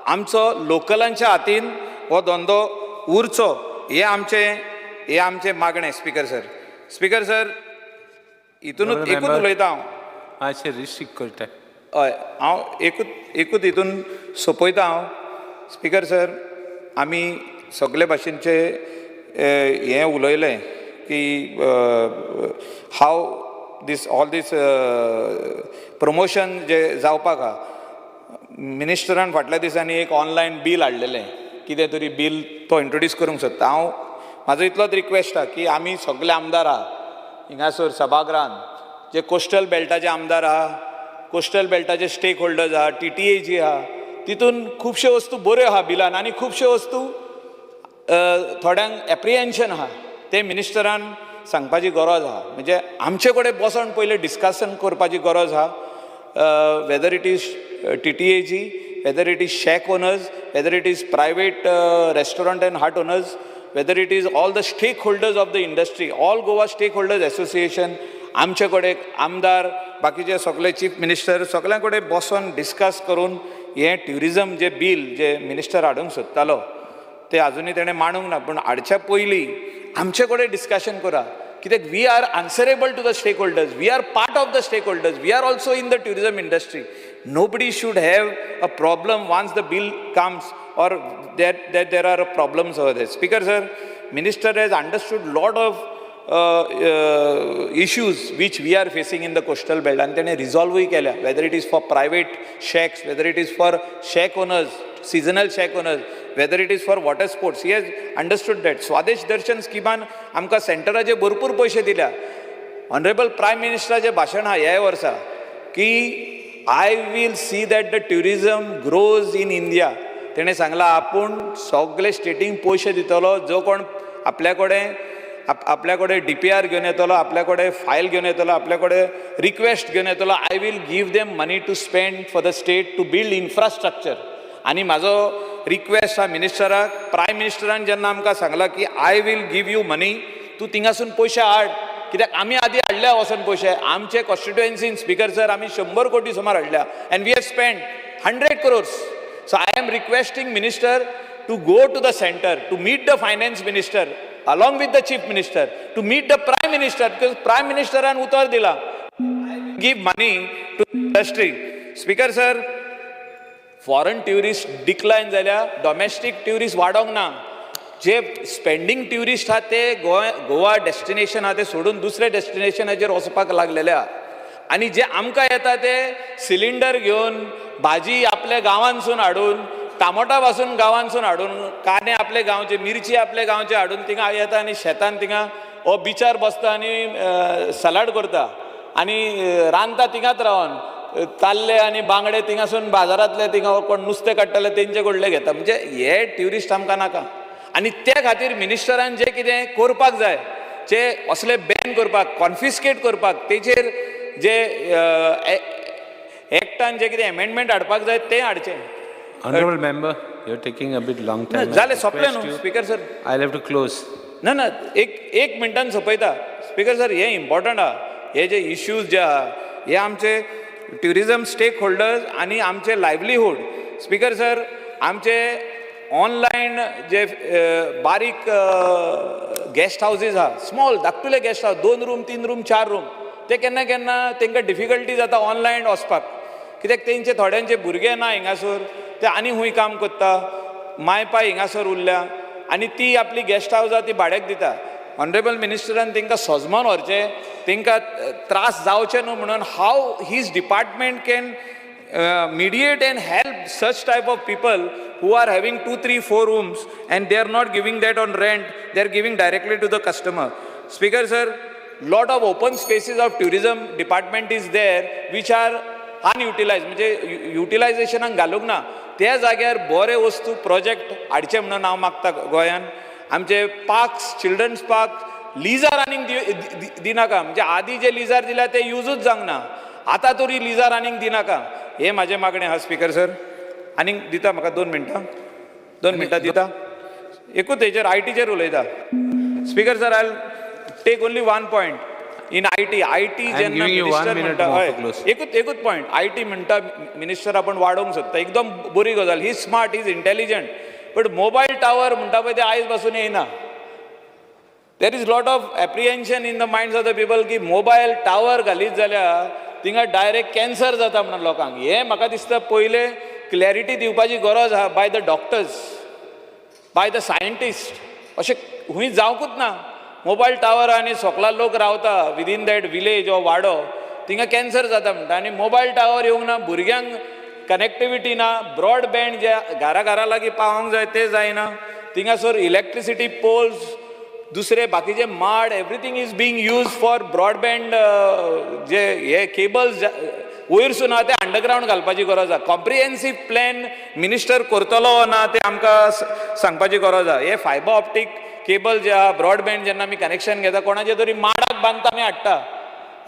आमचो लोकलांच्या हातीन हो धंदो उरचो, हें आमचें मागणें. स्पीकर सर, स्पीकर सर, हितूनच एकूच उलयता हांव, मातशें रिस्ट्रिक्ट करता. हय, हांव एकूच हितून सोंपयता हांव. स्पीकर सर, आमी सगळे भाशेनचे हें उलयलें की how this all this promotion जे जावपाक आहा. मिनिस्टरान फाटल्या दिसांनी एक ऑनलायन बील हाडलेलें, कितें तरी बील तो इंट्रोड्यूस करूंक सोदता. हांव म्हाजो इतलोच रिक्वेस्ट आहा की आमी सगळे आमदार आहा हिंगासर सभागृहान, जे कोस्टल बेल्टाचे आमदार आहा, कोस्टल बेल्टाचे स्टेक होल्डर्स आहा, TTA जी आहा, तितून खुबश्यो वस्तू बऱ्यो आहा बिलान आनी खुबश्यो वस्तू थोड्यांक एप्रिहेन्शन आहा तें मिनिस्टरान सांगपाची गरज आहा. म्हणजे आमचे कडेन बसोन पयलें डिस्कशन करपाची गरज आहा, whether it is TTAG, whether it is shack owners, whether it is private restaurant and hut owners, whether it is all the stakeholders of the industry, all Goa stakeholders association, आमचे कडेन आमदार, बाकीचे सगळे चीफ मिनिस्टर, सगळ्यां कडेन बसोन डिस्कस करून हें ट्युरिजम जे बील जे मिनिस्टर हाडूंक सोदतालो ते अजुनूय तेणें मांडूंक ना, पूण हाडच्या पयलीं आमचे कडेन डिस्कशन करा. कित्याक we are answerable to the stakeholders, we are part of the stakeholders, we are also in the tourism industry. Nobody should have a problem once the bill comes or that there are problems over there. Speaker sir, minister has understood lot of issues which we are facing in the coastal belt आनी तेणें रिजॉल्वूय केल्या, whether it is for private shacks, whether it is for shack owners, seasonal shack owners, whether it is for water sports, he has understood that. Swadesh Darshan स्किमान आमकां सेंटराचे भरपूर पयशे दिल्या. ऑनरेबल प्रायम मिनिस्टराचें भाशण आहा ह्याय वर्सा की I will see that the tourism grows in India. तेणें सांगलां आपूण सगळे स्टेटींक पयशे दितलो, जो कोण आपल्या कडेन आपल्या कडेन DPR घेवन येतलो, आपल्या कडेन फायल घेवन येतलो, आपल्या कडेन रिक्वेस्ट घेवन येतलो, I will give them money to spend for the state to build infrastructure. आनी म्हाजो रिक्वेस्ट आहा मिनिस्टराक, प्रायम मिनिस्टरान जेन्ना आमकां सांगलां की I will give you money, तूं थिंगासून पयशे हाड, कित्याक आमी आदी हाडल्या वचोन पयशे आमचे कॉन्स्टिट्युएन्सीन. स्पीकर सर, आमी 100 कोटी सुमार हाडल्या and we have spend 100 crores. So I am requesting minister to go to the center to meet the finance minister along with the chief minister, to meet the prime minister, because prime minister han utar dila give money to industry. Speaker sir, foreign tourist decline जाल्या, domestic tourist वाडोंक ना. जे स्पेंडींग ट्युरिस्ट आहा ते गोवा डेस्टिनेशन आहा ते सोडून दुसरे डेस्टिनेशनाचेर वचपाक लागलेले आहा. आनी जे आमकां येता ते सिलिंडर घेवन, भाजी आपल्या गांवांतसून हाडून, टामोटा पासून गांवांतसून हाडून, कांदे आपले गांवचे, मिरची आपले गांवचे हाडून थिंगा येता आनी शेतान थिंगा हो बिचार बसता आनी सलाड करता आनी रांदता थिंगाच रावन. ताल्ले आनी बांगडे थिंगासून बाजारांतले थिंगा कोण नुस्तें काडटले तेंचे कडले घेता. म्हणजे हे ट्युरिस्ट आमकां नाका. आनी ते खातीर मिनिस्टरान जें कितें करपाक जाय, जे असले बॅन करपाक, कॉन्फिस्केट करपाक, तेचेर जे एक्टान जे कितें एमेंडमेंट हाडपाक जाय तें हाडचें. Honorable member, you're taking a bit long time. जालें, सोंपलें न्हू speaker sir. I'll have to close. ना ना, एक मिनटान सोंपयता. स्पीकर सर, हें इम्पॉर्टंट आहा. हे जे इश्यूज जे आहा हे आमचे ट्युरिजम स्टेक होल्डर्स आनी आमचे लायवलीहूड. स्पीकर सर, आमचे ऑनलायन जे बारीक गेस्ट हावजीस आहा, स्मॉल धाकटुले guest house, 2 room, 3 room, 4 room, ते केन्ना केन्ना तांकां डिफिकल्टी जाता ऑनलायन वचपाक, कित्याक तेंचे थोड्यांचे भुरगे ना हिंगासर, ते आनी खूंय काम करता, माय पाय हिंगासर उरल्या आनी ती आपली गेस्ट हावसां ती भाड्याक दिता. ऑनरेबल मिनिस्टरान तांकां सोजमोन व्हरचें, तांकां त्रास जावचे न्हू म्हणून how his department can mediate and help such type of people who are having 2, 3, 4 rooms and they are not giving that on rent, they are giving directly to the customer. Speaker sir, lot of open spaces of tourism department is there which are unutilized, म्हणजे युटिलायझेशनाक घालूंक ना. त्या जाग्यार बरे वस्तू प्रोजेक्ट हाडचे म्हणून हांव मागता. गोंयान आमचे पार्क्स, चिल्ड्रन्स पार्क लिजार आनीक दिनाका. म्हणजे आदी जे लिजार दिल्या ते युजूच जावंक ना, आतां तरी लिजार आनीक दिनाका. हे म्हाजें मागणें आहा स्पीकर सर. आनीक दिता म्हाका 2 मिनटां, 2 मिनटां दिता. एकूच हेचेर आयटीचेर उलयता. Speaker sir, I take only 1 point in IT. IT जेन्ना मिनिस्टर म्हणटा, हय, एकूच पॉयंट. IT म्हणटा मिनिस्टर आपूण वाडोवंक सोदता, एकदम बरी गजाल. He smart, is intelligent, but mobile tower म्हणटा पळय ते आयज पासून येयना. There is lot of apprehension in the minds of the people की मोबायल टावर घालीत जाल्यार थिंगा डायरेक्ट कॅन्सर जाता म्हणून लोकांक. हें म्हाका दिसता पयलें क्लॅरिटी दिवपाची गरज आहा by the doctors, by the scientist. अशें खूंय जावंकूच ना. मोबायल टावर आनी सोकला लोक रावता विदीन that village वो वाडो, थिंगा कॅन्सर जाता म्हणटा. आनी मोबायल टावर येवंक ना, भुरग्यांक कनेक्टिविटी ना, ब्रॉडबँड जे घरा घरा लागीं पावोंक जाय ते जायना. थिंगासर इलेक्ट्रिसिटी पोल्स, दुसरे बाकीचे माड, everything is being use for broadband. जे हे केबल्स वयरसून आहा ते अंडरग्रावंड घालपाची गरज आहा. कॉम्प्रिहेन्सीव प्लॅन मिनिस्टर करतलो ना ते आमकां सांगपाची गरज आहा. हे फायबर ऑप्टीक केबल जे आहा, ब्रॉडबँड जेन्ना आमी कनेक्शन घेता कोणाचे तरी माडाक बांदता आमी हाडटा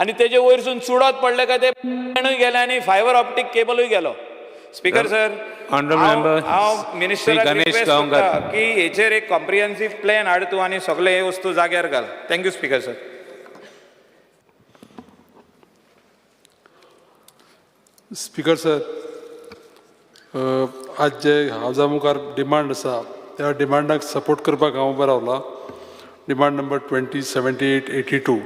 आनी तेजे वयरसून चुडत पडले काय ते गेले आनी फायबर ऑप्टीक केबलूय गेलो. स्पीकर सर, हांव मिनिस्टराक रिक्वेस्ट करता की हेचेर एक कॉम्प्रिहेन्सीव प्लॅन हाड तूं आनी सगळे हे वस्तू जाग्यार घाल. Thank you speaker sir. Speaker sir, आज जे हावजा मुखार डिमांड आसा त्या डिमांडाक सपोर्ट करपाक हांव उबो रावला. डिमांड नंबर 20, 78, 82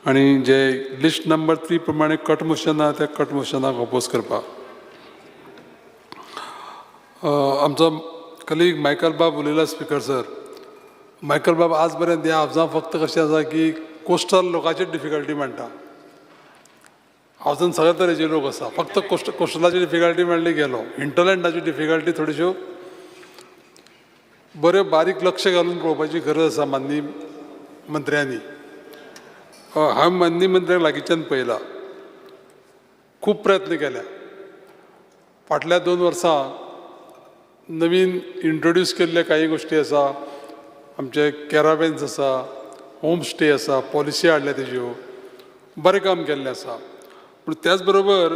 आनी जे लिस्ट नंबर 3 प्रमाणे कट मोशन आहा त्या कट मोशनाक अपोज करपाक. आमचो कलीग मायकल बाब उलयला. स्पीकर सर, मायकल बाब आज पर्यंत ह्या हावजां फक्त कशें आसा की कोस्टल लोकांचेच डिफिकल्टी म्हणटा. हावजान सगळे तरेचे लोक आसा, फक्त कोस्टलाची डिफिकल्टी म्हणली गेलो. हिंटरलँडाची डिफिकल्टी थोड्योश्यो बऱ्यो बारीक लक्ष घालून पळोवपाची गरज आसा माननीय मंत्र्यांनी. हांवें माननीय मंत्र्यांक लागींच्यान पळयला, खूब प्रयत्न केल्या. फाटल्या 2 वर्सां नवीन इंट्रोड्यूस केल्ले काही गोश्टी आसा. आमचे कॅरावेन्स आसा, होम स्टे आसा, पॉलिसी हाडल्या तेज्यो, बरें काम केल्लें आसा. पूण त्याच बरोबर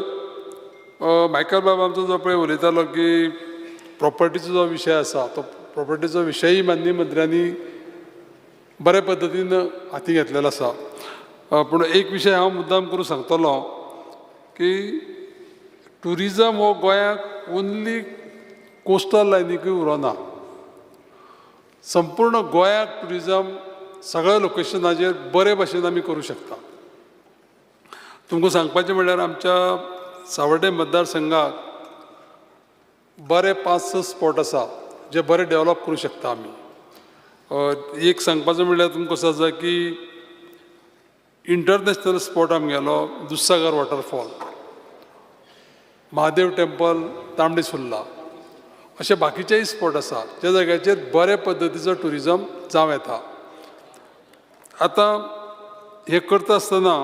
मायकल बाब आमचो जो पळय उलयतालो की प्रॉपर्टीचो जो विशय आसा तो प्रॉपर्टीचो विशयी माननीय मंत्र्यांनी बरे पद्दतीन हाती घेतलेलो आसा. पूण एक विशय हांव मुद्दाम करून सांगतलो की ट्युरिजम हो गोंयाक ओन्ली कोस्टल लायनीकूय उरोना, संपूर्ण गोंयाक ट्युरिजम सगळ्या लोकेशनाचेर बरे भाशेन आमी करूं शकता. तुमकां सांगपाचें म्हणल्यार आमच्या सावर्डे मतदारसंघाक बरे 5-6 स्पॉट आसा जे बरे डेवलप करूं शकता आमी. एक सांगपाचें म्हणल्यार तुमकां कसो आसा की इंटरनॅशनल स्पॉट आमगेलो Dudhsagar waterfall, Mahadev temple, Tambdi Surla, अशे बाकीचेय स्पॉट आसा ज्या जाग्याचेर बरे पद्दतीचो ट्युरिजम जावं येता. आतां हें करता आसतना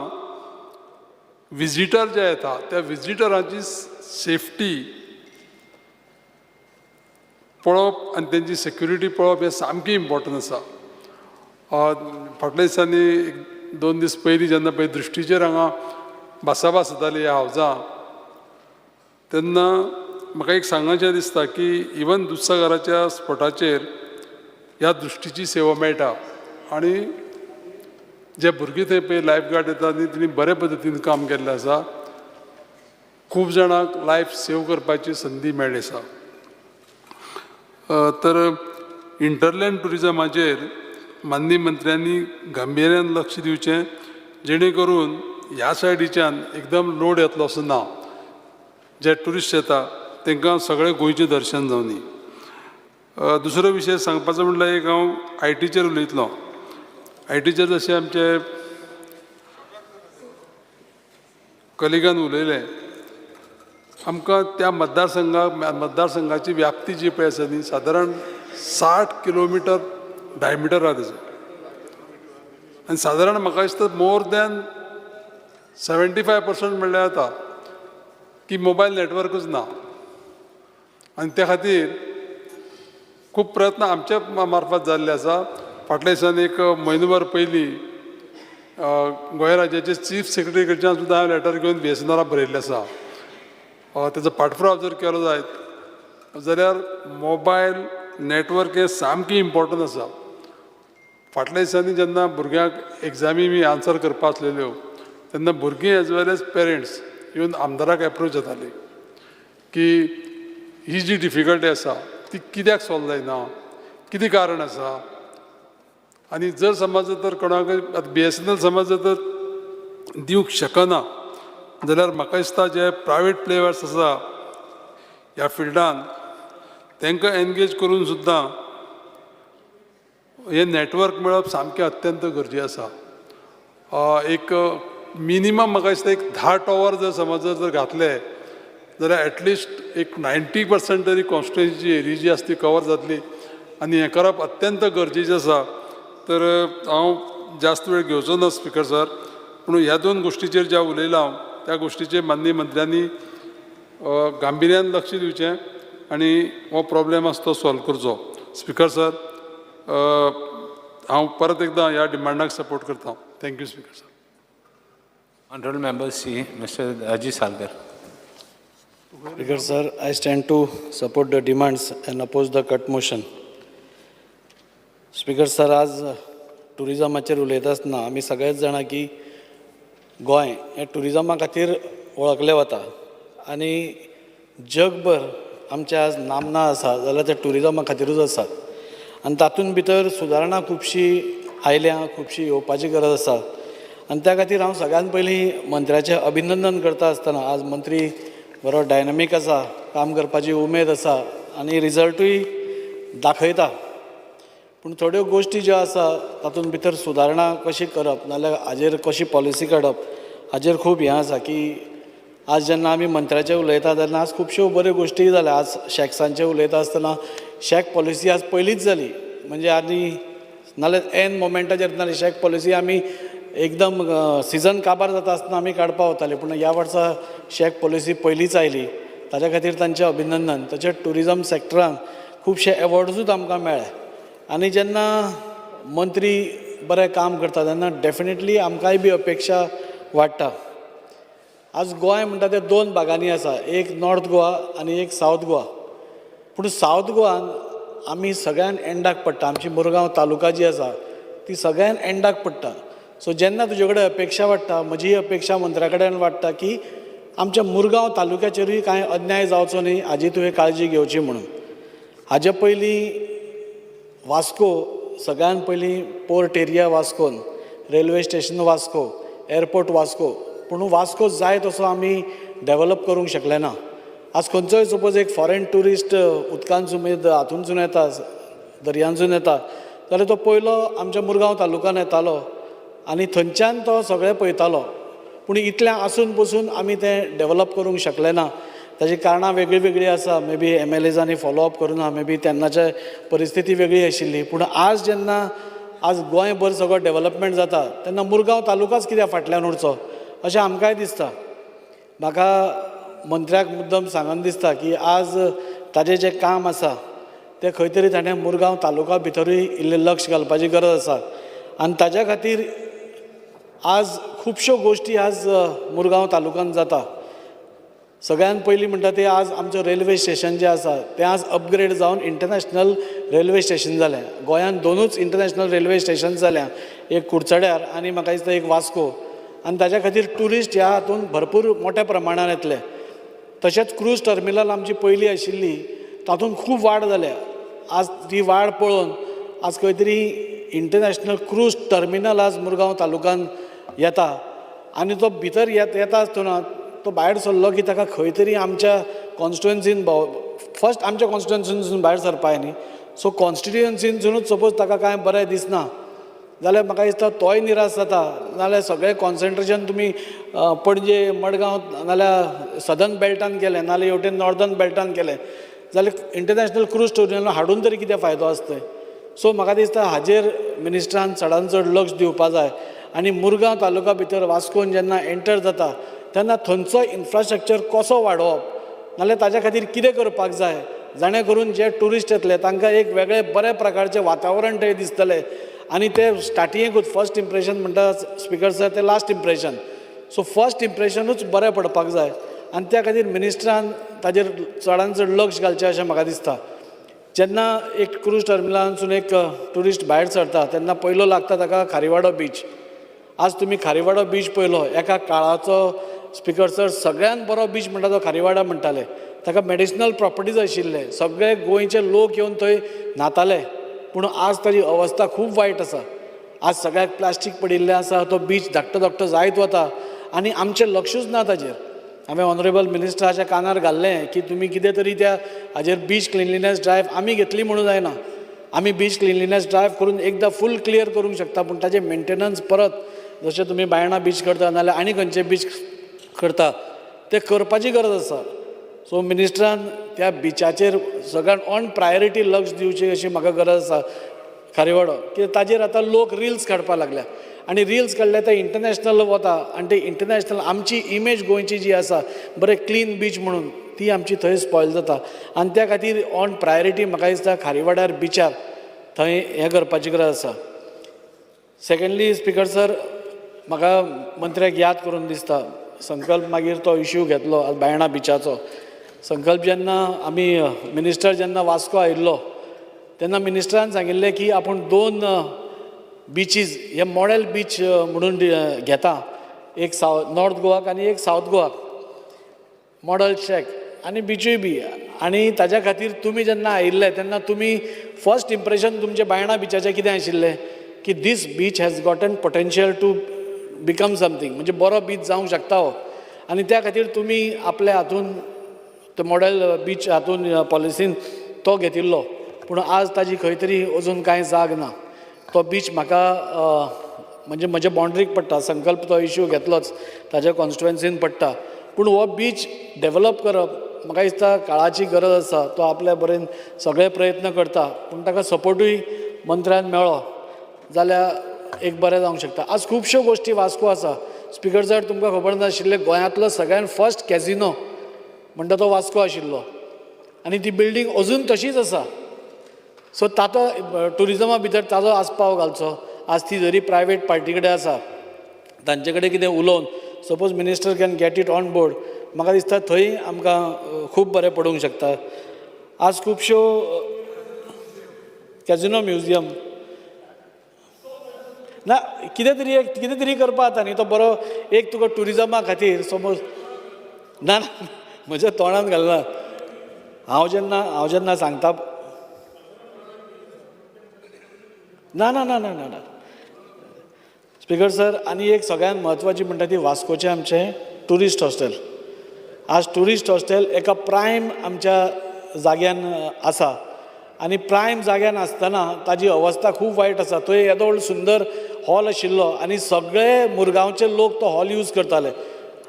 विजिटर जे येता त्या विजिटरांची सेफ्टी पळोवप आनी तेंची सेक्युरिटी पळोवप हें सामकें इम्पॉर्टंट आसा. फाटल्या दिसांनी 1-2 दीस पयलीं जेन्ना पळय दृश्टीचेर हांगा भासाभास जाताली ह्या हावजां, तेन्ना म्हाका एक सांगचें दिसता की इवन दुधसागराच्या स्पॉटाचेर ह्या दृश्टीची सेवा मेळटा आनी जे भुरगीं थंय पळय लायफ गार्ड येता आनी तेणी बरे पद्दतीन काम केल्लें आसा. खूब जाणांक लायफ सेव करपाची संदी मेळ्ळी आसा. तर इंटरलँड ट्युरिजमाचेर माननीय मंत्र्यांनी गांभिर्यान लक्ष दिवचें, जेणे करून ह्या सायडीच्यान एकदम लोड येतलो असो ना. जे ट्युरिस्ट येता तांकां सगळें गोंयचें दर्शन जावनी. दुसरो विशय सांगपाचो म्हणल्यार एक हांव आयटीचेर उलयतलो. आयटीचेर जशें आमचे कलिगान उलयलें, आमकां त्या मतदारसंघाची व्याप्ती जी पळय आसा न्ही सादारण 60 किलोमिटर डायमिटर आहा तेजो आनी सादारण म्हाका दिसता मोर दॅन 75% म्हणल्यार जाता की मोबायल नॅटवर्कूच ना. आनी त्या खातीर खूब प्रयत्न आमच्या मार्फत जाल्ले आसा. फाटल्या दिसांनी एक म्हयनो भर पयलीं गोंय राज्याचे चीफ सेक्रेटरी कडच्यान सुद्दां हांवें लेटर घेवन BSNL बरयल्लें आसा. तेजो पाठपुराव जर केलो जायत जाल्यार मोबायल नॅटवर्क हें सामकें इम्पॉर्टंट आसा. फाटल्या दिसांनी जेन्ना भुरग्यांक एग्जामी बी आन्सर करपा आसलेल्यो तेन्ना भुरगीं एज वेल एज पेरंट्स येवन आमदाराक एप्रोच जाताली की ही जी डिफिकल्टी आसा ती कित्याक सॉल्व जायना, कितें कारण आसा. आनी जर समज तर कोणाकय आतां BSNL समज तर दिवंक शकना जाल्यार म्हाका दिसता जे प्रायवेट प्लेयर्स आसा ह्या फिल्डान तांकां एनगेज करून सुद्दां हें नॅटवर्क मेळप सामकें अत्यंत गरजेचें आसा. एक मिनिमम म्हाका दिसता एक 10 टॉवर जर समज जर घातले जाल्यार एटलिस्ट एक 90% तरी कॉन्स्टिट्युएन्सी एरिया जी आसा ती कवर जातली आनी हें करप अत्यंत गरजेचें आसा. तर हांव जास्त वेळ घेवचो ना स्पीकर सर, पूण ह्या 2 गोश्टीचेर ज्या उलयलां हांव त्या गोश्टीचेर माननीय मंत्र्यांनी गांभिर्यान लक्ष दिवचें आनी हो प्रॉब्लेम आसा तो सॉल्व करचो. स्पिकर सर, हांव परत एकदां ह्या डिमांडाक सपोर्ट करता. Thank you speaker sir. Honorable Member C. Mr. Rajiv Salgar. Speaker sir, I stand to support the demands and oppose the cut motion. Speaker sir, आज टुरिजमाचेर उलयता आसतना आमी सगळेच जाणा की गोंय हें टुरिजमा खातीर वळखलें वता आनी जगभर आमचें आज नामना आसा जाल्यार तें टुरिजमा खातीरूच आसा आनी तातूंत भितर सुदारणां खुबशीं आयल्या, खुबशी येवपाची गरज आसा आनी त्या खातीर हांव सगळ्यान पयलीं मंत्र्याचें अभिनंदन करता आसतना आज मंत्री बरो डायनामीक आसा, काम करपाची उमेद आसा आनी रिजल्टूय दाखयता. पूण थोड्यो गोश्टी ज्यो आसा तातूंत भितर सुदारणां कशी करप नाल्यार हाजेर कशी पॉलिसी काडप हाजेर खूब हें आसा की आज जेन्ना आमी मंत्र्याचेर उलयता तेन्ना आज खुबश्यो बऱ्यो गोश्टी जाल्या. आज शॅक्सांचेर उलयता आसतना शॅक पॉलिसी आज पयलींच जाली, म्हणजे आनी नाल्यार एन मोमेंटाचेर नाल्यार शॅक पॉलिसी आमी एकदम सिजन काबार जाता आसतना आमी काडपा वताले, पूण ह्या वर्सा शॅक पॉलिसी पयलींच आयली, ताच्या खातीर तांचें अभिनंदन. तशेंच ट्युरिजम सॅक्टरान खुबशे एवॉर्ड्सूच आमकां मेळ्ळे आनी जेन्ना मंत्री बरें काम करता तेन्ना डेफिनेटली आमकांय बी अपेक्षा वाडटा. आज गोंय म्हणटा तें दोन भागांनी आसा, एक नॉर्थ गोवा आनी एक सावथ गोवा. पूण सावथ गोवान आमी सगळ्यान एंडाक पडटा, आमची मुरगांव तालुका जी आसा ती सगळ्यान एंडाक पडटा. सो जेन्ना तुजे कडेन अपेक्षा वाडटा, म्हजी अपेक्षा मंत्र्या कडेन वाडटा की आमच्या मुरगांव तालुक्याचेरूय कांय अन्याय जावचो न्ही हाजी तुवें काळजी घेवची म्हणून. हाजे पयलीं वास्को सगळ्यान पयलीं पोर्ट एरिया वास्कोन, railway station Vasco, airport Vasco, पूण वास्को जाय तसो आमी डेवलप करूंक शकले ना. आज खंयचोय सपोज एक फॉरेन ट्युरिस्ट उदकांतसून हातूंतसून येता, दर्यांतसून येता जाल्यार तो पयलो आमच्या मुरगांव तालुक्यान येतालो आनी थंयच्यान तो सगळें पळयतालो. पूण इतलें आसून पसून आमी तें डेवलप करूंक शकले ना. ताची कारणां वेगळीं वेगळीं आसा, मे बी एम एल एजांनी फॉलोअप करुना, मे बी तेन्नाचे परिस्थिती वेगळी आशिल्ली. पूण आज जेन्ना आज गोंयभर सगळो डेवलपमेंट जाता तेन्ना मुरगांव तालुकाच कित्याक फाटल्यान उरचो अशें आमकांय दिसता. म्हाका मंत्र्याक मुद्दम सांगन दिसता की आज ताजें जें काम आसा तें खंय तरी ताणें मुरगांव तालुका भितरूय इल्लें लक्ष घालपाची गरज आसा आनी ताज्या खातीर आज खुबश्यो गोश्टी आज मुरगांव तालुक्यांत जाता. सगळ्यान पयलीं म्हणटा तें आज आमचें रेल्वे स्टेशन जें आसा तें आज अपग्रेड जावन इंटरनॅशनल रेल्वे स्टेशन जालें. गोंयांत दोनूच इंटरनॅशनल रेल्वे स्टेशन जाल्या, एक कुडचड्यार आनी म्हाका दिसता एक वास्को, आनी ताज्या खातीर ट्युरिस्ट ह्या हातूंत भरपूर मोठ्या प्रमाणान येतले. तशेंच क्रूज टर्मिनल आमची पयलीं आशिल्ली तातूंत खूब वाड जाल्या. आज ती वाड पळोवन आज खंय तरी इंटरनॅशनल क्रूज टर्मिनल आज मुरगांव तालुक्यांत येता आनी तो भितर येता आसतना तो भायर सरलो की ताका खंय तरी आमच्या कॉन्स्टिट्युएन्सीन फर्स्ट आमच्या कॉन्स्टिट्युएन्सीनसून भायर सरपाक न्ही, सो कॉन्स्टिट्युएन्सीनसूनच सपोज ताका कांय बरें दिसना जाल्यार म्हाका दिसता तोय निराश जाता. नाल्यार सगळें कॉन्सन्ट्रेशन तुमी पणजे, मडगांव नाल्यार सदर्न बेल्टान केलें, नाल्यार हेवटेन नॉर्दर्न बेल्टान केलें जाल्यार इंटरनॅशनल क्रूज टर्मिनल हाडून तरी कितें फायदो आसा थंय. सो म्हाका दिसता हाजेर मिनिस्टरान चडान चड लक्ष दिवपा जाय आनी मुरगांव तालुका भितर वास्कोन जेन्ना एंटर जाता तेन्ना थंयचो इन्फ्रास्ट्रक्चर कसो वाडोवप नाल्यार ताज्या खातीर कितें करपाक जाय जाणें करून जे ट्युरिस्ट येतले तांकां एक वेगळें बऱ्या प्रकारचें वातावरण थंय दिसतलें आनी ते स्टार्टिंगेकूच फर्स्ट इम्प्रेशन म्हणटा स्पिकर सर तें लास्ट इम्प्रेशन, सो फर्स्ट इम्प्रेशनूच बरें पडपाक जाय आनी त्या खातीर मिनिस्टरान ताजेर चडान चड लक्ष घालचें अशें म्हाका दिसता. जेन्ना एक क्रूज टर्मिनलांतसून एक ट्युरिस्ट भायर सरता तेन्ना पयलो लागता ताका खारीवाडो बीच. आज तुमी खारीवाडो बीच पळयलो, एका काळाचो स्पिकर सर सगळ्यान बरो बीच म्हणटा तो खारीवाडा म्हणटाले. ताका मेडिसिनल प्रॉपर्टीज आशिल्ले, सगळे गोंयचे लोक येवन थंय न्हाताले, पूण आज ताजी अवस्था खूब वायट आसा. आज सगळ्याक प्लास्टीक पडिल्लें आसा, तो बीच धाकटो धाकटो जायत वता आनी आमचें लक्षूच ना ताजेर. हांवें ऑनरेबल मिनिस्टराच्या कानार घाल्लें की तुमी कितें तरी त्या हाजेर बीच क्लिनलीनस ड्रायव्ह आमी घेतली म्हणून जायना, आमी बीच क्लिनलीनस ड्रायव्ह करून एकदां फूल क्लियर करूंक शकता, पूण ताजें मेंटेनन्स परत जशें तुमी बायणा बीच करता नाल्यार आनी खंयचे बीच करता तें करपाची गरज आसा. सो मिनिस्टरान त्या बिचाचेर सगळ्यान ऑन प्रायोरिटी लक्ष दिवची अशी म्हाका गरज आसा. खारीवाडो कित्याक ताजेर आतां लोक रिल्स काडपाक लागल्या आनी रिल्स काडले ते इंटरनॅशनल वता आनी ते इंटरनॅशनल आमची इमेज गोंयची जी आसा बरें क्लीन बीच म्हणून ती आमची थंय स्पॉयल जाता. आनी त्या खातीर ऑन प्रायोरिटी म्हाका दिसता खारीवाड्यार बिचार थंय हें करपाची गरज आसा. सेकंडली स्पिकर सर, म्हाका मंत्र्याक याद करून दिसता संकल्प मागीर तो इश्यू घेतलो बायणा बिचाचो. संकल्प जेन्ना आमी मिनिस्टर जेन्ना वास्को आयिल्लो तेन्ना मिनिस्टरान सांगिल्लें की आपूण 2 बिचीज हे मॉडेल बीच म्हणून घेता, एक नॉर्थ गोवाक आनी एक सावथ गोवाक मॉडल शॅक आनी बिचूय बी. आनी ताज्या खातीर तुमी जेन्ना आयिल्ले तेन्ना तुमी फर्स्ट इम्प्रेशन तुमचें बायणा बिचाचें कितें आशिल्लें की this beach has gotten potential to become something, म्हणजे बरो बीच जावंक शकता हो. आनी त्या खातीर तुमी आपल्या हातून तो मॉडेल बीच हातून पॉलिसीन तो घेतिल्लो, पूण आज ताजी खंय तरी अजून कांय जाग ना. तो बीच म्हाका म्हणजे म्हज्या बाउंड्रीक पडटा, संकल्प तो इश्यू घेतलोच ताज्या कॉन्स्टिट्युएन्सीन पडटा, पूण हो बीच डेवलप करप म्हाका दिसता काळाची गरज आसा. तो आपल्या बरेन सगळे प्रयत्न करता, पूण ताका सपोर्टूय मंत्र्यान मेळ्ळो जाल्यार एक बरें जावंक शकता. आज खुबश्यो गोश्टी वास्को आसा. स्पिकर सर, तुमकां खबर नाशिल्लें गोंयांतलो सगळ्यान फर्स्ट कॅजिनो म्हणटा तो वास्को आशिल्लो आनी ती बिल्डींग अजून तशीच आसा. सो तातो ट्युरिजमा भितर ताजो आस्पाव घालचो. आज ती जरी प्रायवेट पार्टी कडेन आसा तांचे कडेन कितें उलोवन suppose minister can get it on board, म्हाका दिसता थंय आमकां खूब बरें पडूंक शकता. आज खुबश्यो कॅजिनो म्युजियम ना कितें तरी एक कितें तरी करपा जाता न्ही, तो बरो एक तुका ट्युरिजमा खातीर समज ना म्हज्या तोंडान घालना. हांव जेन्ना सांगता ना ना ना ना ना ना स्पिकर सर. आनी एक सगळ्यांत म्हत्वाची म्हणटा ती वास्कोचें आमचें ट्युरिस्ट हॉस्टेल. आज ट्युरिस्ट हॉस्टेल एका प्रायम आमच्या जाग्यान आसा आनी प्रायम जाग्यान आसतना ताजी अवस्था खूब वायट आसा. थंय येदो व्हड सुंदर हॉल आशिल्लो आनी सगळे मुरगांवचे लोक तो हॉल यूज करताले.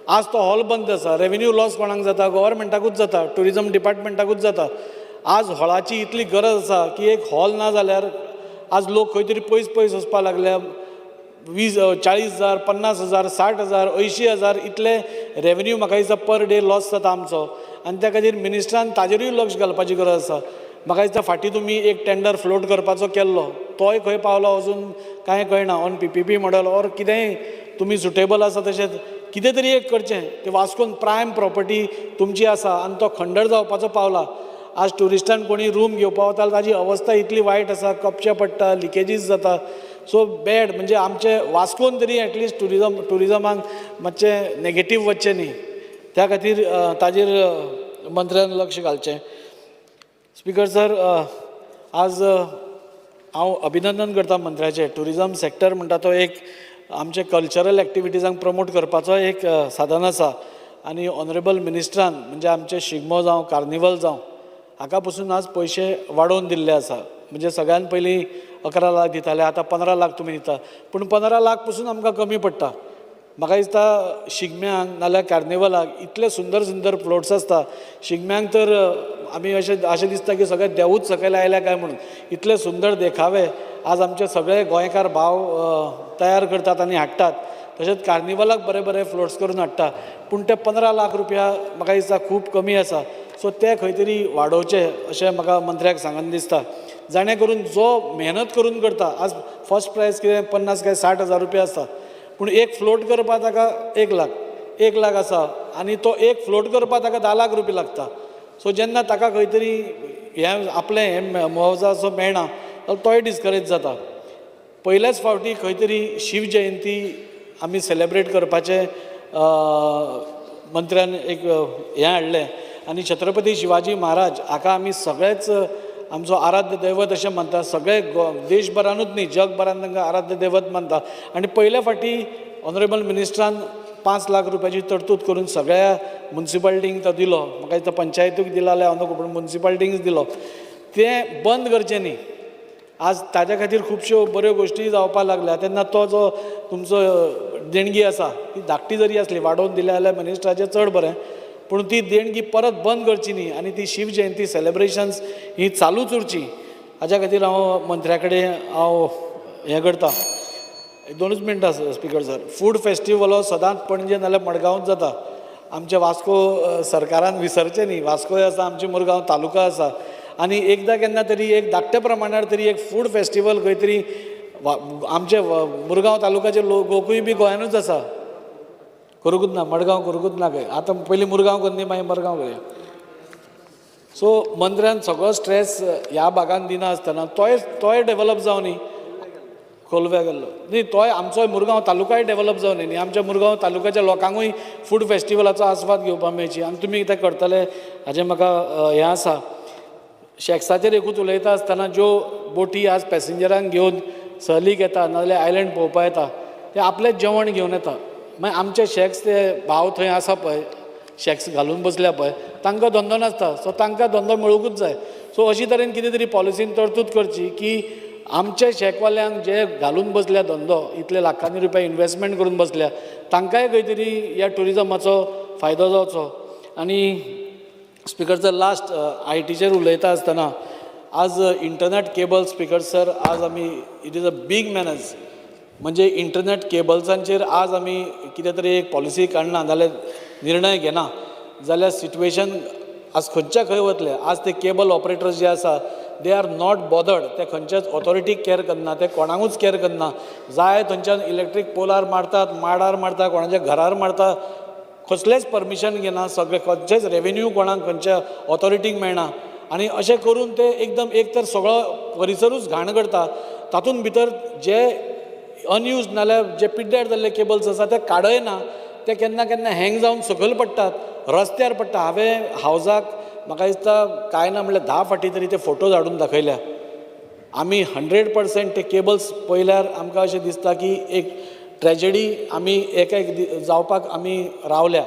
आज तो हॉल बंद आसा. रेवेन्यू लॉस कोणाक जाता? गव्हर्मेंटाकूच जाता, ट्युरिजम डिपार्टमेंटाकूच जाता. आज हॉलाची इतली गरज आसा की एक हॉल ना जाल्यार आज लोक खंय तरी पयस पयस वचपाक लागल्या. 20, 40 हजार, 50 हजार, 60 हजार, 80 हजार इतले रेवेन्यू म्हाका दिसता पर डे लॉस जाता आमचो. आनी त्या खातीर मिनिस्टरान ताजेरूय लक्ष घालपाची गरज आसा. म्हाका दिसता फाटीं तुमी एक टेंडर फ्लोट करपाचो केल्लो, तोय खंय पावलो अजून कांय कळना. On PPP model or कितेंय तुमी सुटेबल आसा तशेंच कितें तरी एक करचें. ते वास्कोन प्रायम प्रॉपर्टी तुमची आसा आनी तो खंडर जावपाचो पावला. आज ट्युरिस्टान कोणी रूम घेवपा वता ताजी अवस्था इतली वायट आसा, कपचे पडटा, लिकेजीस जाता. सो बॅड म्हणजे आमचे वास्कोन तरी एटलिस्ट ट्युरिजमाक मातशें नेगेटीव वचचें न्ही, त्या खातीर ताजेर मंत्र्यान लक्ष घालचें. स्पिकर सर, आज हांव अभिनंदन करता मंत्र्याचें. ट्युरिजम सेक्टर म्हणटा तो एक आमचे कल्चरल एक्टिविटीजांक प्रमोट करपाचो एक साधन आसा आनी ऑनरेबल मिनिस्टरान म्हणजे आमचे शिगमो जावं कार्निवल जावं हाका पसून आज पयशे वाडोवन दिल्ले आसा. म्हणजे सगळ्यान पयलीं 11 लाख दिताले, आतां 15 लाख तुमी दिता, पूण 15 लाख पसून आमकां कमी पडटा. म्हाका दिसता शिगम्यांक नाल्यार कार्निवलाक इतले सुंदर सुंदर फ्लोट्स आसता. शिगम्यांक तर आमी अशें दिसता की सगळे देवूच सकयल आयल्या काय म्हणून, इतले सुंदर देखावे आज आमचे सगळे गोंयकार भाव तयार करतात आनी हाडटात. तशेंच कार्निवलाक बरे बरे फ्लोट्स करून हाडटा, पूण ते 15 लाख रुपया म्हाका दिसता खूब कमी आसा. सो ते खंय तरी वाडोवचे अशें म्हाका मंत्र्याक सांगन दिसता, जाणें करून जो मेहनत करून करता. आज फर्स्ट प्रायज कितें 50 काय 60 हजार रुपया आसता, पूण एक फ्लोट करपाक ताका 1 लाख आसा आनी तो एक फ्लोट करपाक ताका 10 लाख रुपया लागता. सो जेन्ना ताका खंय तरी हें आपलें हें मुआवजा असो मेळना जाल्यार तोय डिस्करेज जाता. पयल्याच फावटी खंय तरी शिव जयंती आमी सेलेब्रेट करपाचें मंत्र्यान एक हें हाडलें आनी छत्रपती शिवाजी महाराज हाका आमी सगळेच आमचो आराध्य दैवत अशें मानता. सगळे देशभरानूच न्ही जगभरान तांकां आराध्य दैवत मानता. आनी पयले फावटी ऑनरेबल मिनिस्टरान 5 लाख रुपयाची तरतूद करून सगळ्या मुन्सिपालिटींक तो दिलो. म्हाका दिसता पंचायतीक दिला जाल्यार हांव नको, पूण मुन्सिपालिटींक दिलो. तें बंद करचें न्ही. आज ताज्या खातीर खुबश्यो बऱ्यो गोश्टी जावपाक लागल्या. तेन्ना तो जो तुमचो देणगी आसा ती धाकटी जरी आसली वाडोवन दिल्या जाल्यार मिनिस्टराचें चड बरें, पूण ती देणगी परत बंद करची न्ही आनी ती शिव जयंती सेलेब्रेशन्स ही चालूच उरची हाज्या खातीर हांव मंत्र्या कडेन हांव हें करता. एक दोनूच मिनटां स्पीकर सर. फूड फेस्टिवल हो सदांच पणजे नाल्यार मडगांवच जाता. आमच्या वास्को सरकारान विसरचें न्ही, वास्कोय आसा, आमचे मुरगांव तालुका आसा आनी एकदां केन्ना तरी एक धाकट्या प्रमाणार तरी एक फूड फेस्टिवल खंय तरी आमचे मुरगांव तालुकाचे लोकूय बी गोंयानूच आसा. करूंकूच ना मडगांव, करूंकूच ना खंय. आतां पयलीं मुरगांव करनी, मागीर मडगांव करया. सो मंत्र्यान सगळो स्ट्रेस ह्या भागान दिना आसतना तोय डेवलप जावं न्ही, कोलव्या गेल्लो न्ही तोय आमचो मुरगांव तालुकाय डेवलप जावं न्ही. आमच्या मुरगांव तालुक्याच्या लोकांकूय फूड फेस्टिवलाचो आस्वाद घेवपाक मेळची आनी तुमी कितें करतले हाजें म्हाका हें आसा. शॅक्साचेर एकूच उलयता आसतना ज्यो बोटी आज पॅसेंजरांक घेवन सहलीक येता नाजाल्यार आयलंड पळोवपाक येता ते आपलें जेवण घेवन येता. मागीर आमचे शॅक्स ते भाव थंय आसा पळय, शॅक्स घालून बसल्या पळय, तांकां धंदो नासता, सो तांकां धंदो मेळुंकूच जाय. सो अशी तरेन कितें तरी पॉलिसीन तरतूद करची की आमचे शॅकवाल्यांक जे घालून बसल्या धंदो, इतले लाखांनी रुपया इन्वेस्टमेंट करून बसल्या, तांकांय खंय तरी ह्या ट्युरिजमाचो फायदो जावचो. आनी स्पीकर सर, लास्ट आयटीचेर उलयता आसतना आज इंटरनेट केबल स्पीकर सर आज आमी it is a big menace. म्हणजे इंटरनेट केबल्सांचेर आज आमी कितें तरी एक पॉलिसी काडना जाल्यार, निर्णय घेना जाल्यार सिट्युएशन आज खंयच्या खंय वतलें. आज ते केबल ऑपरेटर्स जे आसा they are not bothered, ते खंयच्याच ऑथॉरिटीक कॅर करना, ते कोणाकूच कॅर करना. जाय थंयच्यान इलेक्ट्रीक पोलार मारतात, माडार मारता, कोणाच्या घरार मारता, कसलेंच परमिशन घेना, सगळें खंयचेच रेवेन्यू कोणाक खंयच्या ऑथॉरिटीक मेळना. आनी अशें करून ते एकदम एक तर सगळो परिसरूच घाण करता, तातूंत भितर जे अनयूज नाल्यार जे पिड्ड्यार जाल्ले केबल्स आसा ते काडय ना, ते केन्ना केन्ना हँग जावन सकयल पडटात, रस्त्यार पडटा. हांवें हावजाक म्हाका दिसता कांय ना म्हणल्यार 10 फावटी तरी ते फोटोज हाडून दाखयल्या. आमी 100% ते केबल्स पळयल्यार आमकां अशें दिसता की एक ट्रेजडी आमी एक एक जावपाक आमी रावल्या.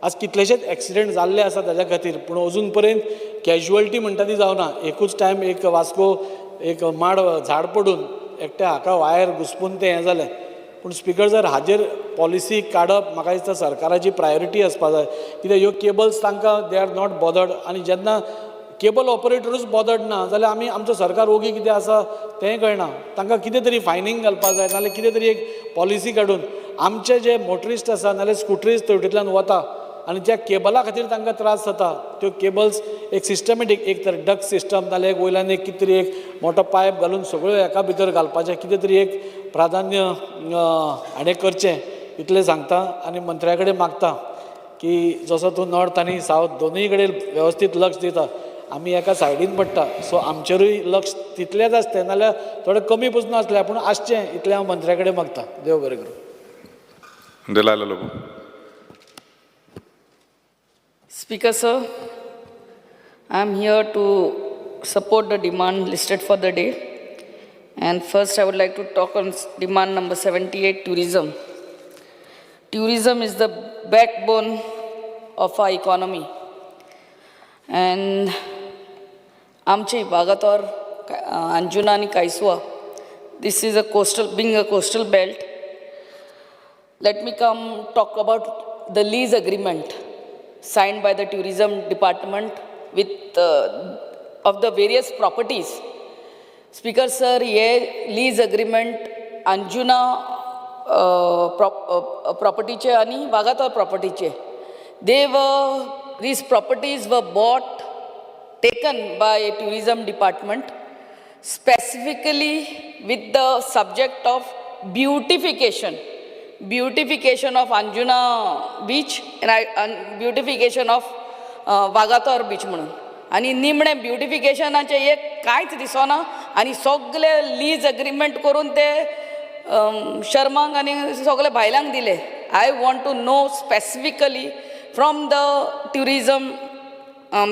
आज कितलेशेच एक्सिडेंट जाल्ले आसा ताज्या खातीर, पूण अजून पर्यंत कॅज्युअलिटी म्हणटा ती जावना. एकूच टायम एक वास्को एक माड झाड पडून एकट्या हाका वायर घुसपून तें हें जालें. पूण स्पीकर सर, हाजेर पॉलिसी काडप म्हाका दिसता सरकाराची प्रायोरिटी आसपा जाय. कित्याक ह्यो केबल्स तांकां they are not bothered. आनी जेन्ना केबल ऑपरेटरूच बॉदर्ड ना जाल्यार आमी आमचो सरकार ओगी कितें आसा तेंय कळना. तांकां कितें तरी फायनींग घालपाक जाय, नाजाल्यार कितें तरी एक पॉलिसी काडून आमचे जे मोटरिस्ट आसा नाजाल्यार स्कुटरिस्ट तेवटेंतल्यान वता आनी ज्या केबला खातीर तांकां त्रास जाता त्यो केबल्स एक सिस्टमॅटीक एक तर डक सिस्टम नाजाल्यार एक वयल्यान एक कितें तरी एक मोटो पायप घालून सगळ्यो एका भितर घालपाचें कितें तरी एक प्राधान्य हाणें करचें इतलें सांगता. आनी मंत्र्या कडेन मागता की जसो तूं नॉर्थ आनी सावथ दोनूय कडेन वेवस्थीत लक्ष दिता, आमी एका सायडीन पडटा, सो आमचेरूय लक्ष तितलेंच आसतें नाल्यार थोडें कमी पसून आसलें पूण आसचें इतलें हांव मंत्र्या कडेन मागता. देव बरें करूं. Delilah Lobo. Speaker sir, I am here to support the demand listed for the day. And first I would like to talk on demand number 78, tourism. Tourism is the backbone of our economy. And आमचे वागातोर, अंजुना आनी कायसुआ, this is a coastal, being a coastal belt. Let me come talk about the lease agreement signed by the tourism department with of the various properties. Speaker sir, हे लीज अग्रीमेंट अंजुना प्रॉपर्टीचे आनी Vagator प्रॉपर्टीचे. These properties were bought, taken by tourism department specifically with the subject of beautification, beautification of Anjuna beach and beautification of Vagator beach म्हणून. आनी निमणें ब्युटिफिकेशनाचें एक कांयच दिसना आनी सगळे लीज अग्रीमेंट करून ते शर्मांक आनी सगळे भायल्यांक दिले. I want to know specifically from the tourism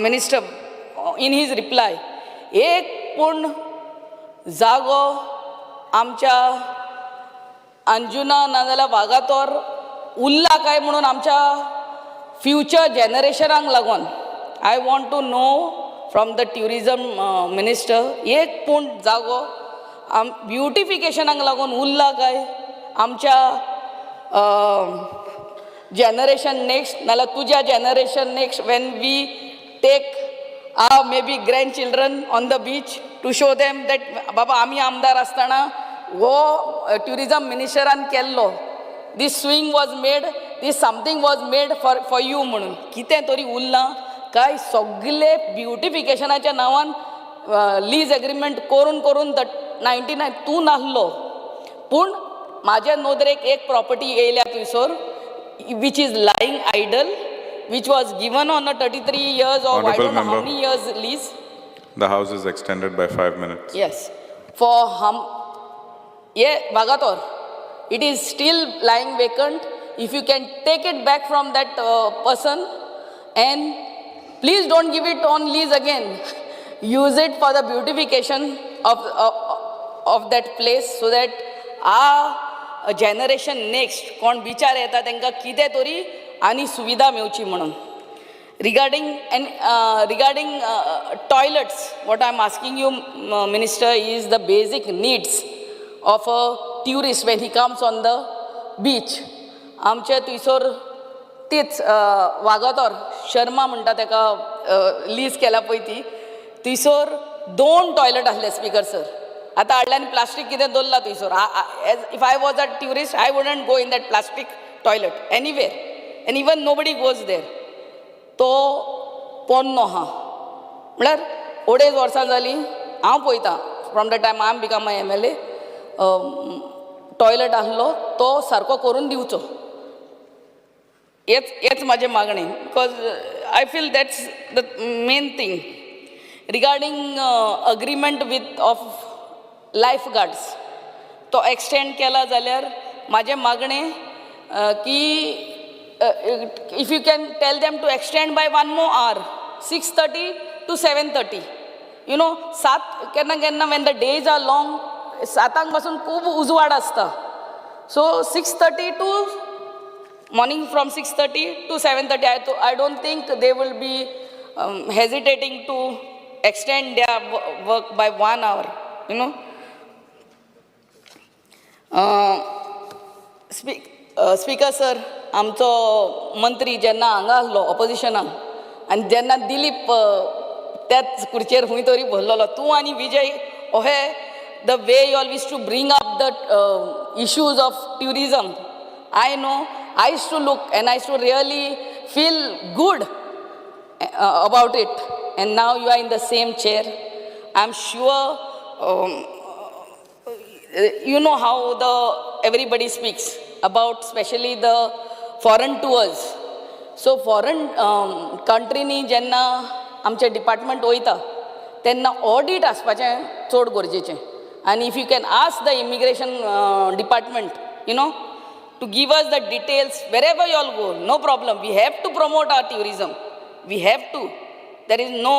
minister in his reply, एक पूण जागो आमच्या अंजुना नाजाल्यार वागातोर उरला काय म्हणून आमच्या फ्युचर जनरेशनाक लागून I want to know from the tourism minister, एक पूण जागो आम ब्युटिफिकेशनाक लागून उरला काय आमच्या जनरेशन नेक्स्ट नाल्यार तुज्या generation next, when we take our maybe grandchildren on the beach to show them that बाबा आमी आमदार आसतना हो ट्युरिजम मिनिस्टरान केल्लो. This swing was made, this something was made for you म्हणून कितें तरी उरलां काय सगळे ब्युटिफिकेशनाच्या नांवान लीज एग्रीमेंट करून करून the 99 तूं नासलो पूण म्हाज्या नदरेक एक प्रॉपर्टी येयल्या थंयसर which is lying idle, which was given on a 33 years of I Honourable don't know how member. Many years lease. The House is extended by 5 minutes. Yes, for hum, yeah, Vagator, it is still lying vacant. If you can take it back from that person, and please don't give it on lease again. Use it for the beautification of that place so that our generation next कोण बिचार येता तांकां कितें तरी आनी सुविधा मेवची म्हणून. Regarding and regarding toilets, what I'm asking you, Minister, is the basic needs of a tourist when he comes on the beach. आमचे थंयसर तीच वागातोर शर्मा म्हणटा ताका लीज केला पळय ती थंयसर दोन टॉयलट आसले स्पीकर सर. आतां हाडले आनी प्लास्टीक कितें दवरलां थंयसर. As if I was a tourist, I wouldn't go in that plastic toilet anywhere, and even nobody goes there. तो पोन्नो आहा म्हळ्यार अडेज वर्सां जालीं हांव पळयतां, from the time I am become a MLA. Toilet आसलो तो सारको करून दिवचो हेच हेच म्हाजें मागणें, because I feel that's the main thing. Regarding agreement with of life guards, तो एक्सटेंड केला जाल्यार म्हाजें मागणें की if you can tell them to extend by one more hour, 6:30 to 7:30. सात केन्ना केन्ना when the days are long, सातांक पासून खूब उजवाड आसता. So 6:30 to morning, from 6:30 to 7:30, I don't think they will be hesitating to extend their work by one hour. Speaker sir, आमचो मंत्री जेन्ना हांगा आसलो ऑपोजिशनाक आनी जेन्ना दिलीप त्याच खुर्चेर खंय तरी बसलेलो तूं आनी विजय अहे, the way you always to bring up the issues of tourism, I know I used to look and I used to really feel good about it. And now you are in the same chair. I'm sure you know how the everybody speaks about, especially the foreign tours. So foreign कंट्रीनी जेन्ना आमचें डिपार्टमेंट वयता तेन्ना ऑडीट आसपाचें चड गरजेचें. आनी if you can ask the immigration department to give us the details wherever you all go, no problem. We have to promote our tourism. We have to. There is no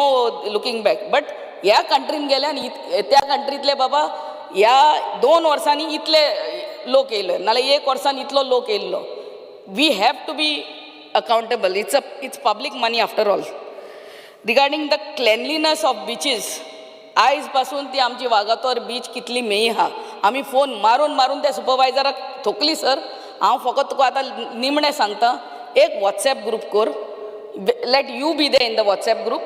looking back. But ह्या कंट्रीन गेले आनी त्या कंट्रींतले बाबा ह्या दोन वर्सांनी इतले लोक येयले नाल्यार एक वर्सान इतलो लोक येयल्लो. We have to be accountable. It's public money after all. Regarding the cleanliness of beaches, आयज पासून ती आमची वागातोर बीच कितली मेही आहा, आमी फोन मारून मारून त्या सुपरवायजराक थकली सर. हांव फकत तुका आतां निमणें सांगता, एक वॉट्सॅप ग्रूप कर. Let you be there in the WhatsApp group,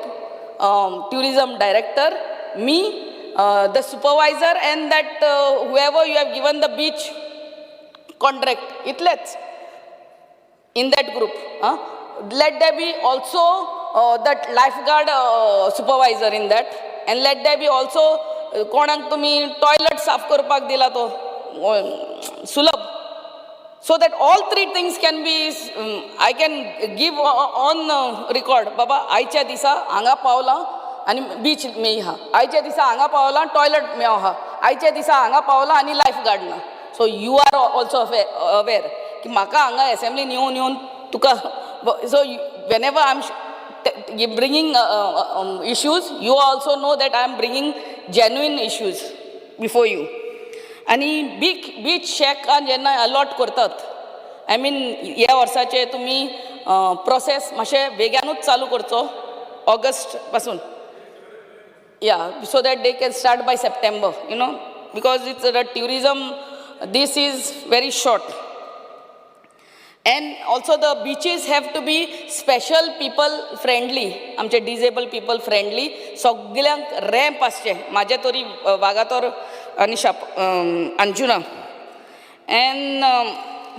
tourism director, me, the supervisor and that whoever you have given the beach contract, इतलेच in that group. Huh? Let there be also that lifeguard supervisor in that, and let there be also कोणाक तुमी टॉयलट साफ करपाक दिला तो सुलभ, so that all three things can be I can give on record, बाबा आयच्या दिसा हांगा पावलां आनी बीच मेळी आहा, आयच्या दिसा हांगा पावलां टॉयलट मेळ आहा, आयच्या दिसा हांगा पावलां आनी लायफ गार्ड ना. So you are also aware की म्हाका हांगा एसेंब्लीन येवन येवन तुका, so whenever I am bringing issues, you also know that I am bringing genuine issues before you. आनी बीच शॅकान जेन्ना अलॉट करतात, I mean ह्या वर्साचे तुमी प्रोसेस मातशें बेग्यानूच चालू करचो ऑगस्ट पासून, yeah, so that they can start by September, because it's the tourism, this is very short. And also the beaches have to be special people friendly, आमचे डिजेबल पीपल फ्रेंडली, सगल्यांक रॅम्प आसचे. म्हाजे तरी वागातोर आनी शाप Anjuna. And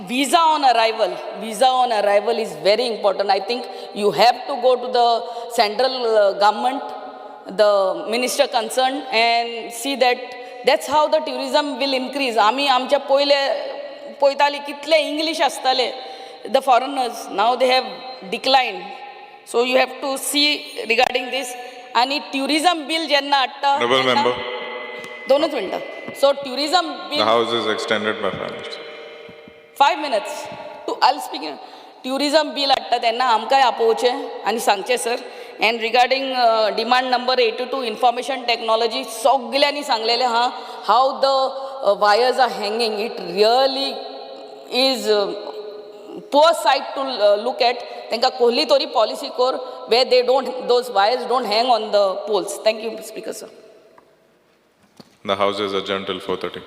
visa on arrival, visa on arrival is very important. I think you have to go to the central government, the minister concerned, and see that that's how the tourism will increase. आमी आमच्या पयले पळयताली कितले इंग्लीश आसताले the foreigners, now they have declined. So you have to see regarding this. आनी ट्युरिजम बील जेन्ना हाडटा Honorable member, दोनूच मिनटां. So tourism the bill House is extended by 5 minutes. 5 minutes to I speak. Tourism bill हाडटा तेन्ना आमकांय आपोवचें आनी सांगचें sir. And regarding demand number 82 information technology, सगल्यांनी सांगलेलें आहा how the wires are hanging. It really is poor sight to look at. तांकां कहली तरी पॉलिसी कर where they don't, those wires don't hang on the poles. Thank you, Speaker sir. The House is adjourned till 4:30.